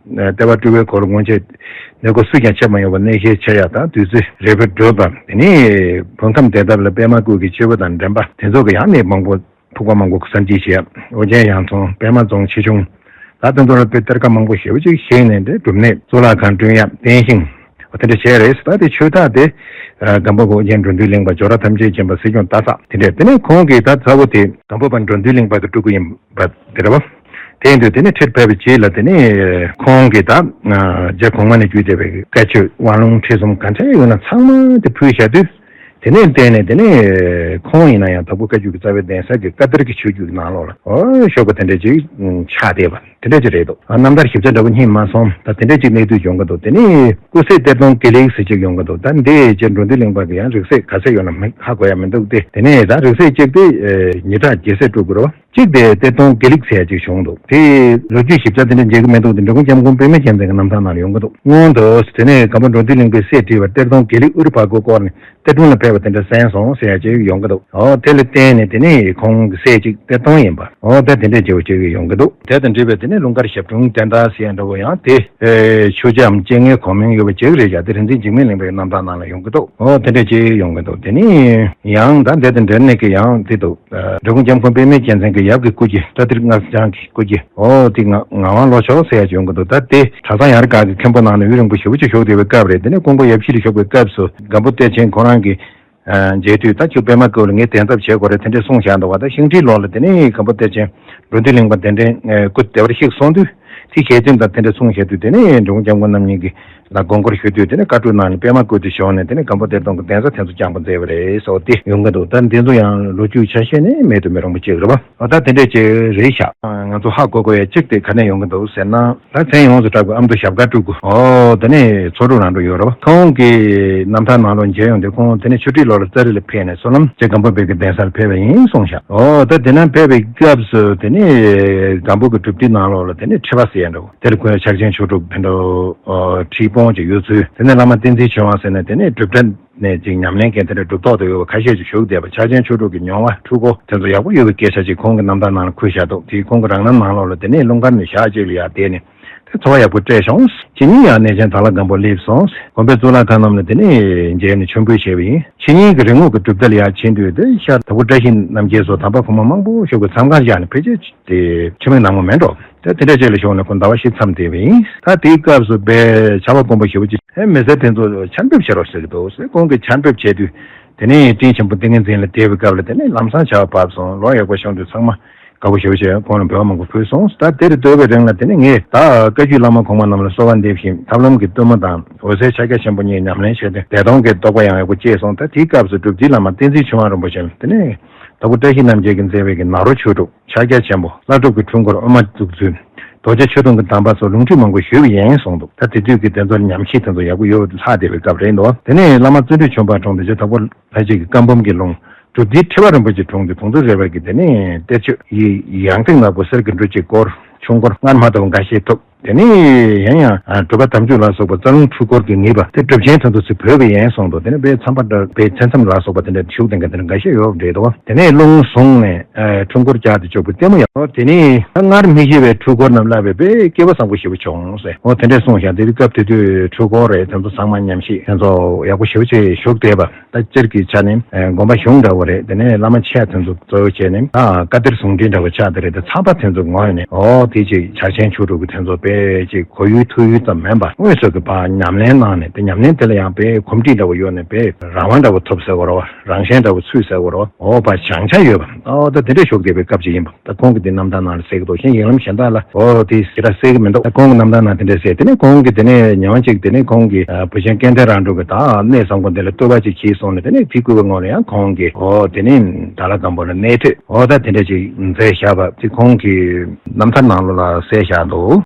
ལྟེ་བ་སྤྲུལ་པའི་སྐོར་ལ་སྔོན་ཆད་གནས་སྐོར་སུས་ཀྱང་བྱས་མ་མྱོང་བ་གནས་བཤད་བྱ་ཡ་དང་བདུད་རྩི་རེ་ཕུད་བགྲོད་པ་དེ་ནས་བོད་ཁམས་བདེ་ཐབས་ལ་པདྨ་བཀོད་ཀྱི་མཆོད་པ་དང་འདྲེན་པ་དེ་ཚོ་གི་ཡང་གནས་མང་པོ་ཕུག་པ་མང་པོ་གསར་བརྗེ་བྱས། ཨོ་རྒྱན་ཡང་ཚོང་པདྨ་རྫོང་ཆེ་ཆུང་ད་དེ་ཚོ་ལ་དཔེ་གཏེར་ཁ་མང་པོ་ཞེ་པོ་ཅིག་བཞེས་ནས་དེ་སྒྲུབ་གནས་གཙུག་ལག་ཁང་བསྐྲུན་ཡ་བརྟན་ཤིང་། དེ་འདྲ་བྱས་རེད། ད་དེ་ཆོས་བདག་དེ་སྒམ་པོ་པ་ཨོ་རྒྱན་འགྲོ་འདུལ་གླིང་པ་ཇོ་ར་ཐམས་ཅད་མཁྱེན་པ་སྲིད་སྐྱོང་སྟག་ཚང་དེ་འདྲས། དེ་ནས་ཁོང་གིས་ད་ཚ་བོ་དེ་སྒམ་པོ་པ་འགྲོ་འདུལ་གླིང་པ་གི་སྤྲུལ་སྐུ་ཡིན་པ་དེ་རེད་བ། དེ་ཡིན་དུས་དེ་ནས་ཁྲིར་ཕེབས་པའི་རྗེས་ལ་དེ་ནས་ཁོང་གིས་ད་རྗེ་གོང་མ་ནས་བརྒྱུད་བསྡད་པའི་བཀའ་ཆོས་དབང་ལུང་ཁྲིད་གསུམ་ག་འདྲས་ཡོད་ན་ཚང་མ་དེ་ཕུལ་བཞག་དུས། དེ་ནས་བརྟེན་ནས་དེ་ནས་ཁོང་ཡིན་ན་ཡང་དྭགས་པོ་བཀའ་བརྒྱུད་ཀྱི་རྩ་བའི་གདན་ས་གི་བཀའ་གཏེར་གྱི་ཆོས་བརྒྱུད་ཀྱི་ནང་ལོགས་ལ་ཨོ་ཞོགས་པ་དེ་འདྲ་ཅིག་ཆགས་བསྡད་པ་དེ་འདྲ་ཅིག་རེད་འདུག་ཨ་རྣམ་ཐར་ཞིབ་ཆ་འདྲ་པོ་རྙེད་མ་སོང་། ད་དེ་འདྲ་ཅིག་གནས་དུས་ཡོང་གི་འདུག་དེ་ནས་སྐུ་སྲས་གཏེར་སྟོན་དགེ་ལེགས་ཟེར་ཅིག་ཡོང་གི་འདུག་ད་འདི་རྗེ་འགྲོ་འདུལ་གླིང་པ་གི་ཡང་རིགས་སྲས་ག་ཚད་ཡོད་ན་མི་ཧ་གོ་ཡ་མི་འདུག་སྟེ། དེ་ནས་ད་རིགས་སྲས་གཅིག་དེ་ཉི་གྲགས་རྒྱལ་སྲས་སྤྲུལ་སྐུ་རོ། གཅིག་དེ་གཏེར་སྟོན་དགེ་ལེགས་ཟེར་ཡ་གཅིག་བྱུང་འདུག་དེའི་ལོ་རྒྱུས་ཞིབ་ཆ་དེ་འདྲ་མཇལ་གྱི་མི་འདུག་དེ་འབྲི་གུང་སྐྱབས་མགོན་པདྨ་རྒྱལ་མཚན་གྱི་རྣམ་ཐར་ནང་ལ་ཡོང་གི་འདུག་སྔོན་དུ་དེ་ནས་སྒམ་པོ་འགྲོ་འདུལ་གླིང་པའི་སྲས་བྲིས་པ་གཏེར་སྟོན་དགེ་ལེགས་ཨུ་རུ་བ་གོ་སྐོར་ནས་གཏེར་སྒྲུང་ལ་ཕེབས་པ་དེ་འདྲ་གསན་སོང་ཟེར་ཡ་གཅིག་ཡོང་གི་འདུག་ཨོ་དེ་ལ་བརྟེན་ནས་དེ་ནས་ཁོང་གི་སྲས་གཅིག་གཏེར་སྟོན་ཡིན་པ་ཨོ་ད་དེ་འདྲ་བརྗེ་པོ་གཅིག་ཡོང་གི་འདུག་དེ་དང་འབྲེལ་བའི་དེ་ནས་ཀླུ་མཁར་ཞབས་དྲུང་བསྟན་དར་ཟེར་ཡ་འདྲ་བོ་ཡང་དེ་ཆོས་རྒྱལ་སྤྱན་སྔའི་གོ་མིང་ཡོད་པ་གཅིག་རེད་ཡ། དེ་རིག་འཛིན་འཇིགས་མེད་གླིང་པའི་རྣམ་ཐར་ནང་ལ་ཡོང་གི་འདུག་ཨོ་དེ་འདྲ་གཅིག་ཡོང་གི་འདུག་དེ་ནས་ཡང་ད་དེ་དང་འབྲེལ་ནས་ཀྱི་ཡང་དེ་འདུག་འབྲི་གུང་སྐྱབས་མགོན་པདྨ་རྒྱལ་མཚན་གྱི་ཡབ་ཀྱི་སྐུ་སྐྱེ་བཀྲ་ཏིར་སྔགས་འཆང་གི་སྐུ་སྐྱེ་ཨོ་དེ་ངག་ངག་དབང་ལྷོ་ཕྱོགས་ཟེར་ཡ་ཅིག་ཡོང་གི་འདུག་ད་དེ་གྲྭ་ཚང་ཡར་སྒར་གྱི་མཁན་པོ་ནང་ནས་ཡུན་རིང་པོ་ཞེ་པོ་ཅིག་བཞུགས་བསྡད་པའི་སྐབས་རེད། དེ་ནས་ཀོང་པོ་ཡབ་གཞིས་ལ་བཞུགས་པའི་སྐབས་སུ་སྒམ་པོ་གཏེར་ཆེན་ཁོ་རང་གི་མཇལ་དུས་ད་ཁྱོད་པདྨ་བཀའ་ལ་ངས་གདན་ཚབ་བྱེད་དགོས་རེད་དེ་འདྲས་གསུངས་བཞག་འདུག་བ། ད་ཤིང་ཁྲིའི་ལོགས་ལ་དེ་ནས་སྒམ་པོ་གཏེར་ཆེན་འགྲོ་འདུལ་གླིང་པ་གདན་འདྲེན་སྐུ་བདེ་བར་གཤེགས་སོང་དུས་དེ་ཞལ་འཛོམས་དང་དེ་འདྲས་གསུངས་བཞག་དུས་དེ་ནས་འབྲི་གུང་སྐྱབས་མགོན་རྣམ་གཉིས་ཀྱིས། ལ་དགོངས་སྐོར་ཞུ་དུས་དེ་ནས་བཀའ་དྲུང་ནང་ནས་པདྨ་བཀུར་སྟི་ཞུས་ནས་དེ་ནས་སྒམ་པོ་གཏེར་སྟོན་གྱི་གདན་ས་དེ་ཚོ་བསྐྱངས་པ་མཛད་པ་རེད་སོགས་དེ་ཡོང་གི་འདུག་ད་འདི་ཚོ་ཡང་ལོ་རྒྱུས་ཆ་ཤས་ནས་མེད་དུ་མི་རུང་པ་ཅིག་རེད་པ། ཨ་ད་དེ་འདྲས་ཅིག་རེད་ཤག་ང་ཚོ་ཧ་གོ་དགོས་ཡ་གཅིག་དེ་ག་ནས་ཡོང་གི་འདུག་ཟེར་ན། ད་མཚན་ཡོངས་སུ་གྲགས་པའི་ཨ་མདོ་ཞབས་དཀར་སྤྲུལ་སྐུ་ཨོ་དེ་ནས་ཚོ་དྲུག་རང་འགྲོ་ཡོད་རེད་པ། ཁོང་གི་རྣམ་ཐར་ནང་ལོགས་མཇལ་ཡོང་དུས་ཁོང་དེ་ནས་ཆོ་འཕྲུལ་ལོ་ལ་ཙཱ་རི་ལ་ཕེབས་ནས་བསོད་ནམས་རྗེ་སྒམ་པོ་པའི་གི་གདན་སར་ཕེབས་པ་ཡིན་གསུངས་ཤག་ཨོ་ད་དེ་ན་ཕེབས་པའི་སྐབས་སུ་དེ་ནས་སྒམ་པོ་གི་སྒྲུབ་སྡེ་ནང་ལོགས་ལ་དེ་ནས་ཁྲི་པ་ཟེར་ཡ་འདྲ་བོ། དེར་ཁོས་ཕྱག་ཆེན་ཆོས་དྲུག་བོད་འགྲོ་ཁྲིད་སྤོང་ཅིག་ཡོད་ཚུལ། དེ་ནས་བླ་མ་བསྟན་འཛིན་ཆོས་དབང་ཟེར་ནས་དེ་ནས་སྒྲུབ་གྲྭ་ནས་ཅིག་ཉམས་ལེན་མཁན་དེ་འདྲ་གྲུབ་ཐོབ་ཏུ་ཡོད་པ་ཁ་ཤས་ཅིག་བཞུགས་བསྡད་པ། ཕྱག་ཆེན་ཆོས་དྲུག་གི་མྱོང་བ་འཁྲུལ་འཁོར་དེ་ཚོ་ཡག་པོ་ཡོད་པའི་སྐད་ཆ་ཅིག་ཁོང་གི་རྣམ་ཐར་ནང་ལ་འཁོད་བཞག་འདུག་དེ་ཁོང་གི་རང་རྣམ་ནང་ལོགས་ལ་དེ་ནས་ཀླུ་མཁར་ནས་ཞག་གཅིག་ལ་ཡར་བསྡད་ནས་དེ་འཚོ་བ་ཡག་པོ་སྤྲད་བྱུང་། ཕྱི་ཉིན་ཡང་གནས་ཆེན་དྭགས་ལྷ་སྒམ་པོ་སླེབས་སོང་། དགོན་པའི་གཙུག་ལག་ཁང་རྣམས་ལ་དེ་ནས་མཇལ་ནས་མཆོད་འབུལ་བྱས་པ་ཡིན། ཕྱི་ཉིན་གྱི་རིང་ངོ་གི་གྲུབ་མཐའ་ལ་ཡར་ཕྱིན་དུས་དེ་ཤར་དྭགས་པོ་བཀྲ་ཤིས་རྣམ་རྒྱལ་སོགས་དམ་པ་གོང་མ་མང་པོ་བཞུགས་པའི་མཚམས་ཁང་བཞག་ནས་ཕལ་ཆེར། དེ་ཆུ་མིག་ནག་མོ་མེད་འགྲོ། ད་དེ་འདྲ་ཅིག་ལ་ཞོགས་ནས་ཁོ་ཟླ་བ་བཞི་མཚམས་བསྡད་པ་ཡིན། ད་དེའི་སྐབས་སུ་དཔེ་ཆར་པ་དཀོན་པོ་ཞེ་པོ་ཅིག་ཨེ་མི་སེར་དེ་ཚོ་ཆར་འབེབས་བྱེད་རོགས་ཟེར་གྱི་འདུག་ཟེར་ཁོང་གིས་ཆར་འབེབས་བྱས་དུས། དེ་ནས་སྤྲིན་ཆེན་པོ་ཏིང་ངེ་འཛིན་ལ་བརྡེབས་པའི་སྐབས་ལ་དེ་ནས་ལམ་སང་ཆར་པ་བབས་སོང་། ལོ་ཡག་པོ་བྱུང་དུས་ཚང་མ་དགའ་པོ་ཞེ་པོ་བྱས་ཁོང་ལ་འབུལ་བ་མང་པོ་ཕུལ་སོང་། ད་དེར་སྡོད་པའི་རིང་ལ་དེ་ནས་ངས་ད་བཀའ་བརྒྱུད་བླ་མ་གོང་མ་རྣམས་ལ་གསོལ་བ་འདེབས་ཤིང་ཐབས་ལམ་གྱི་བསྟོད་མ་དང་འོད་གསལ་ཕྱག་རྒྱ་ཆེན་པོ་གཉིས་ཉམས་ལེན་བྱས་ཏེ་བདེ་སྟོང་གི་རྟོགས་པ་ཡང་ཡག་པོ་སྐྱེས་སོང་། ད་དེའི་སྐབས་སུ་སྒྲུབ་སྡེའི་བླ་མ་བསྟན་འཛིན་ཆོས་དབང་རིན་པོ་ཆེ་ལ་དེ་ནས། དྭགས་པོ་བཀྲ་ཤིས་རྣམ་རྒྱལ་གྱིས་མཛད་པའི་གི་ནཱ་རོ་ཆོས་དྲུག་ཕྱག་རྒྱ་ཆེན་པོ། ལྷ་སྒྲུབ་ཀྱི་འཁྲུལ་འཁོར་དབུ་མ་བདུད་རྩི། རྡོ་རྗེ་ཆོས་དུང་གི་གདམས་པ་སོགས་ལུང་ཁྲིད་མང་པོ་ཞུས་པ་ཡིན་གསུངས་འདུག་ད་དེ་དུས་ཀྱི་དེ་ཚོར་ཉམས་ཞིབ་དེ་ཚོ་ཡག་པོ་ཡོད་ལྷག་བསྡད་པའི་སྐབས་རེད་འདུག་དེ་ནས་བླ་མ་བརྩོན་འགྲུས་ཆོས་འཕགས་འཁྲུངས་ཏེ་རྗེ་དྭགས་པོ་ལྷ་རྗེ་གི་བཀའ་འབུམ་གྱི་ལུང་། སྒྲུབ་སྡེའི་ཁྲི་པ་རིན་པོ་ཆེ་འཁྲུངས་ཏེ་དུང་རྩེ་རས་པ་གི་དེ་ནས་གཏེར་ཆོས་ཡི་ཡང་ཐིག་ནག་པོ་གསེར་གྱི་འབྲུ་གཅིག་བསྐོར། ཆོས་འཁོར་སྔར་མ་དང་འགའ་ཤས་ཐོབ། དེ་ནས་ཡང་ཡང་གྲུབ་པ་དམ་ཆོས་ལ་སོགས་པ་རྩ་རླུང་འཁྲུལ་འཁོར་གྱི་ངེས་པ་དེ་གྲུབ་ཆེན་དེ་ཚོ་ཚུར་བོད་པའི་ཡན་སོང་འདུག་དེ་ནས་དཔེ་མཚམས་པ་འདྲ་དཔེ་མཚན་མཚམས་ལ་སོགས་པ་དེ་འདྲ་ཞུགས་ལྡན་མཁན་དེ་འདྲ་འགའ་ཤས་ཡོད་པ་རེད་འདུག་དེ་ནས་རླུང་བཟུང་ནས་འཁྲུལ་འཁོར་བཅག་སྟེ་བཅུག་པའི་ལྟད་མོ་ཡང་དེ་ནས་སྔར་མི་ཤེས་པའི་འཁྲུལ་འཁོར་རྣམས་བརླག་པའི་དཔེ་སྐལ་བ་བཟང་པོ་ཞེ་པོ་བྱུང་ཟེར། འོ་དེ་འདྲས་གསུངས་ཤག་དེ་དུས་སྐབས་དེ་དུས་འཁྲུལ་འཁོར་རེད། དེ་ཚོ་ཚང་མ་ཉམས་ཞིབ་དེ་ཚོ་ཡག་པོ་ཞེ་པོ་ཅིག་ཞུགས་བསྡད་པ། ད་སྤྱིར་གྱི་ཆ་ནས་དགོན་པ་གཞུང་འདྲ་བོ་རེད། དེ་ནས་བླ་མ་ཆེ་དེ་ཚོ་གཙོ་བོ་བྱས་ནས་ཨ་བཀའ་གཏེར་ཟུང་འབྲེལ་འདྲ་བོ་ཆགས་བསྡད་རེད། དེ་ཚང་པ་དེ་ཚོ་ངོས་ནས་ཨོ་དེ་ཅིག་ཕྱག་ཆེན་ཆོས་དྲུག་གི་དེ་ཚོ་དཔེ་ཅིག་གོ་ཡུལ་ཐོས་ཡུལ་ཙམ་མིན་པ་དངོས་སུ་གི་ཕར་ཉམས་ལེན་གནང་ནས་དེ་ཉམས་ལེན་དེ་ལ་ཡང་དཔེ་གོམས་འདྲིས་འདྲ་བོ་ཡོད་ནས་དཔེ་རང་དབང་འདྲ་བོ་ཐོབ་ཟེར་བ་རེད་བ། རང་ཞེན་འདྲ་བོ་ཚུད་ཟེར་བ་རེད་བ། ཨོ་ཕར་བྱང་ཆ་ཡོད་པ་ཨོ་ད་དེ་འདྲས་ཞུགས་བསྡད་པའི་སྐབས་ཅིག་ཡིན་པ། ད་ཁོང་གི་དེ་རྣམ་ཐར་ནང་ལ་གསལ་གྱི་འདུག་གཞན་ཡིག་ལམ་གཞན་དག་ལ་ཨོ་དེ་ཞེ་དྲག་གསལ་གྱི་མི་འདུག་ད་ཁོང་གི་རྣམ་ཐར་ནང་དེ་འདྲས་གསལ། དེ་ནས་ཁོང་གི་དེ་ནས་ཉི་མ་གཅིག་དེ་ནས་ཁོང་གི་ཨ་བུ་ཆེན་སྐལ་ལྡན་རང་གྲོལ་གྱི་ད་གནས་བཟང་པོ་འདི་ལ་བསྟོད་པ་ཅིག་གྱིས་གསུངས་ནས། དེ་ནས་དེའི་སྐུ་པའི་ངོས་ལ་ཡང་ཁོང་གིས་ཨོ་དེ་ནས་དྭགས་ལྷ་སྒམ་པོ་ལ་གནས་མཐོས་ཨོ་ད་དེ་འདྲས་ཅིག་མཛད་བཞག་པ་དེ་ཁོང་གི་རྣམ་ཐར་ནང་ལོགས་ལ་གསལ་བཞག་འདུག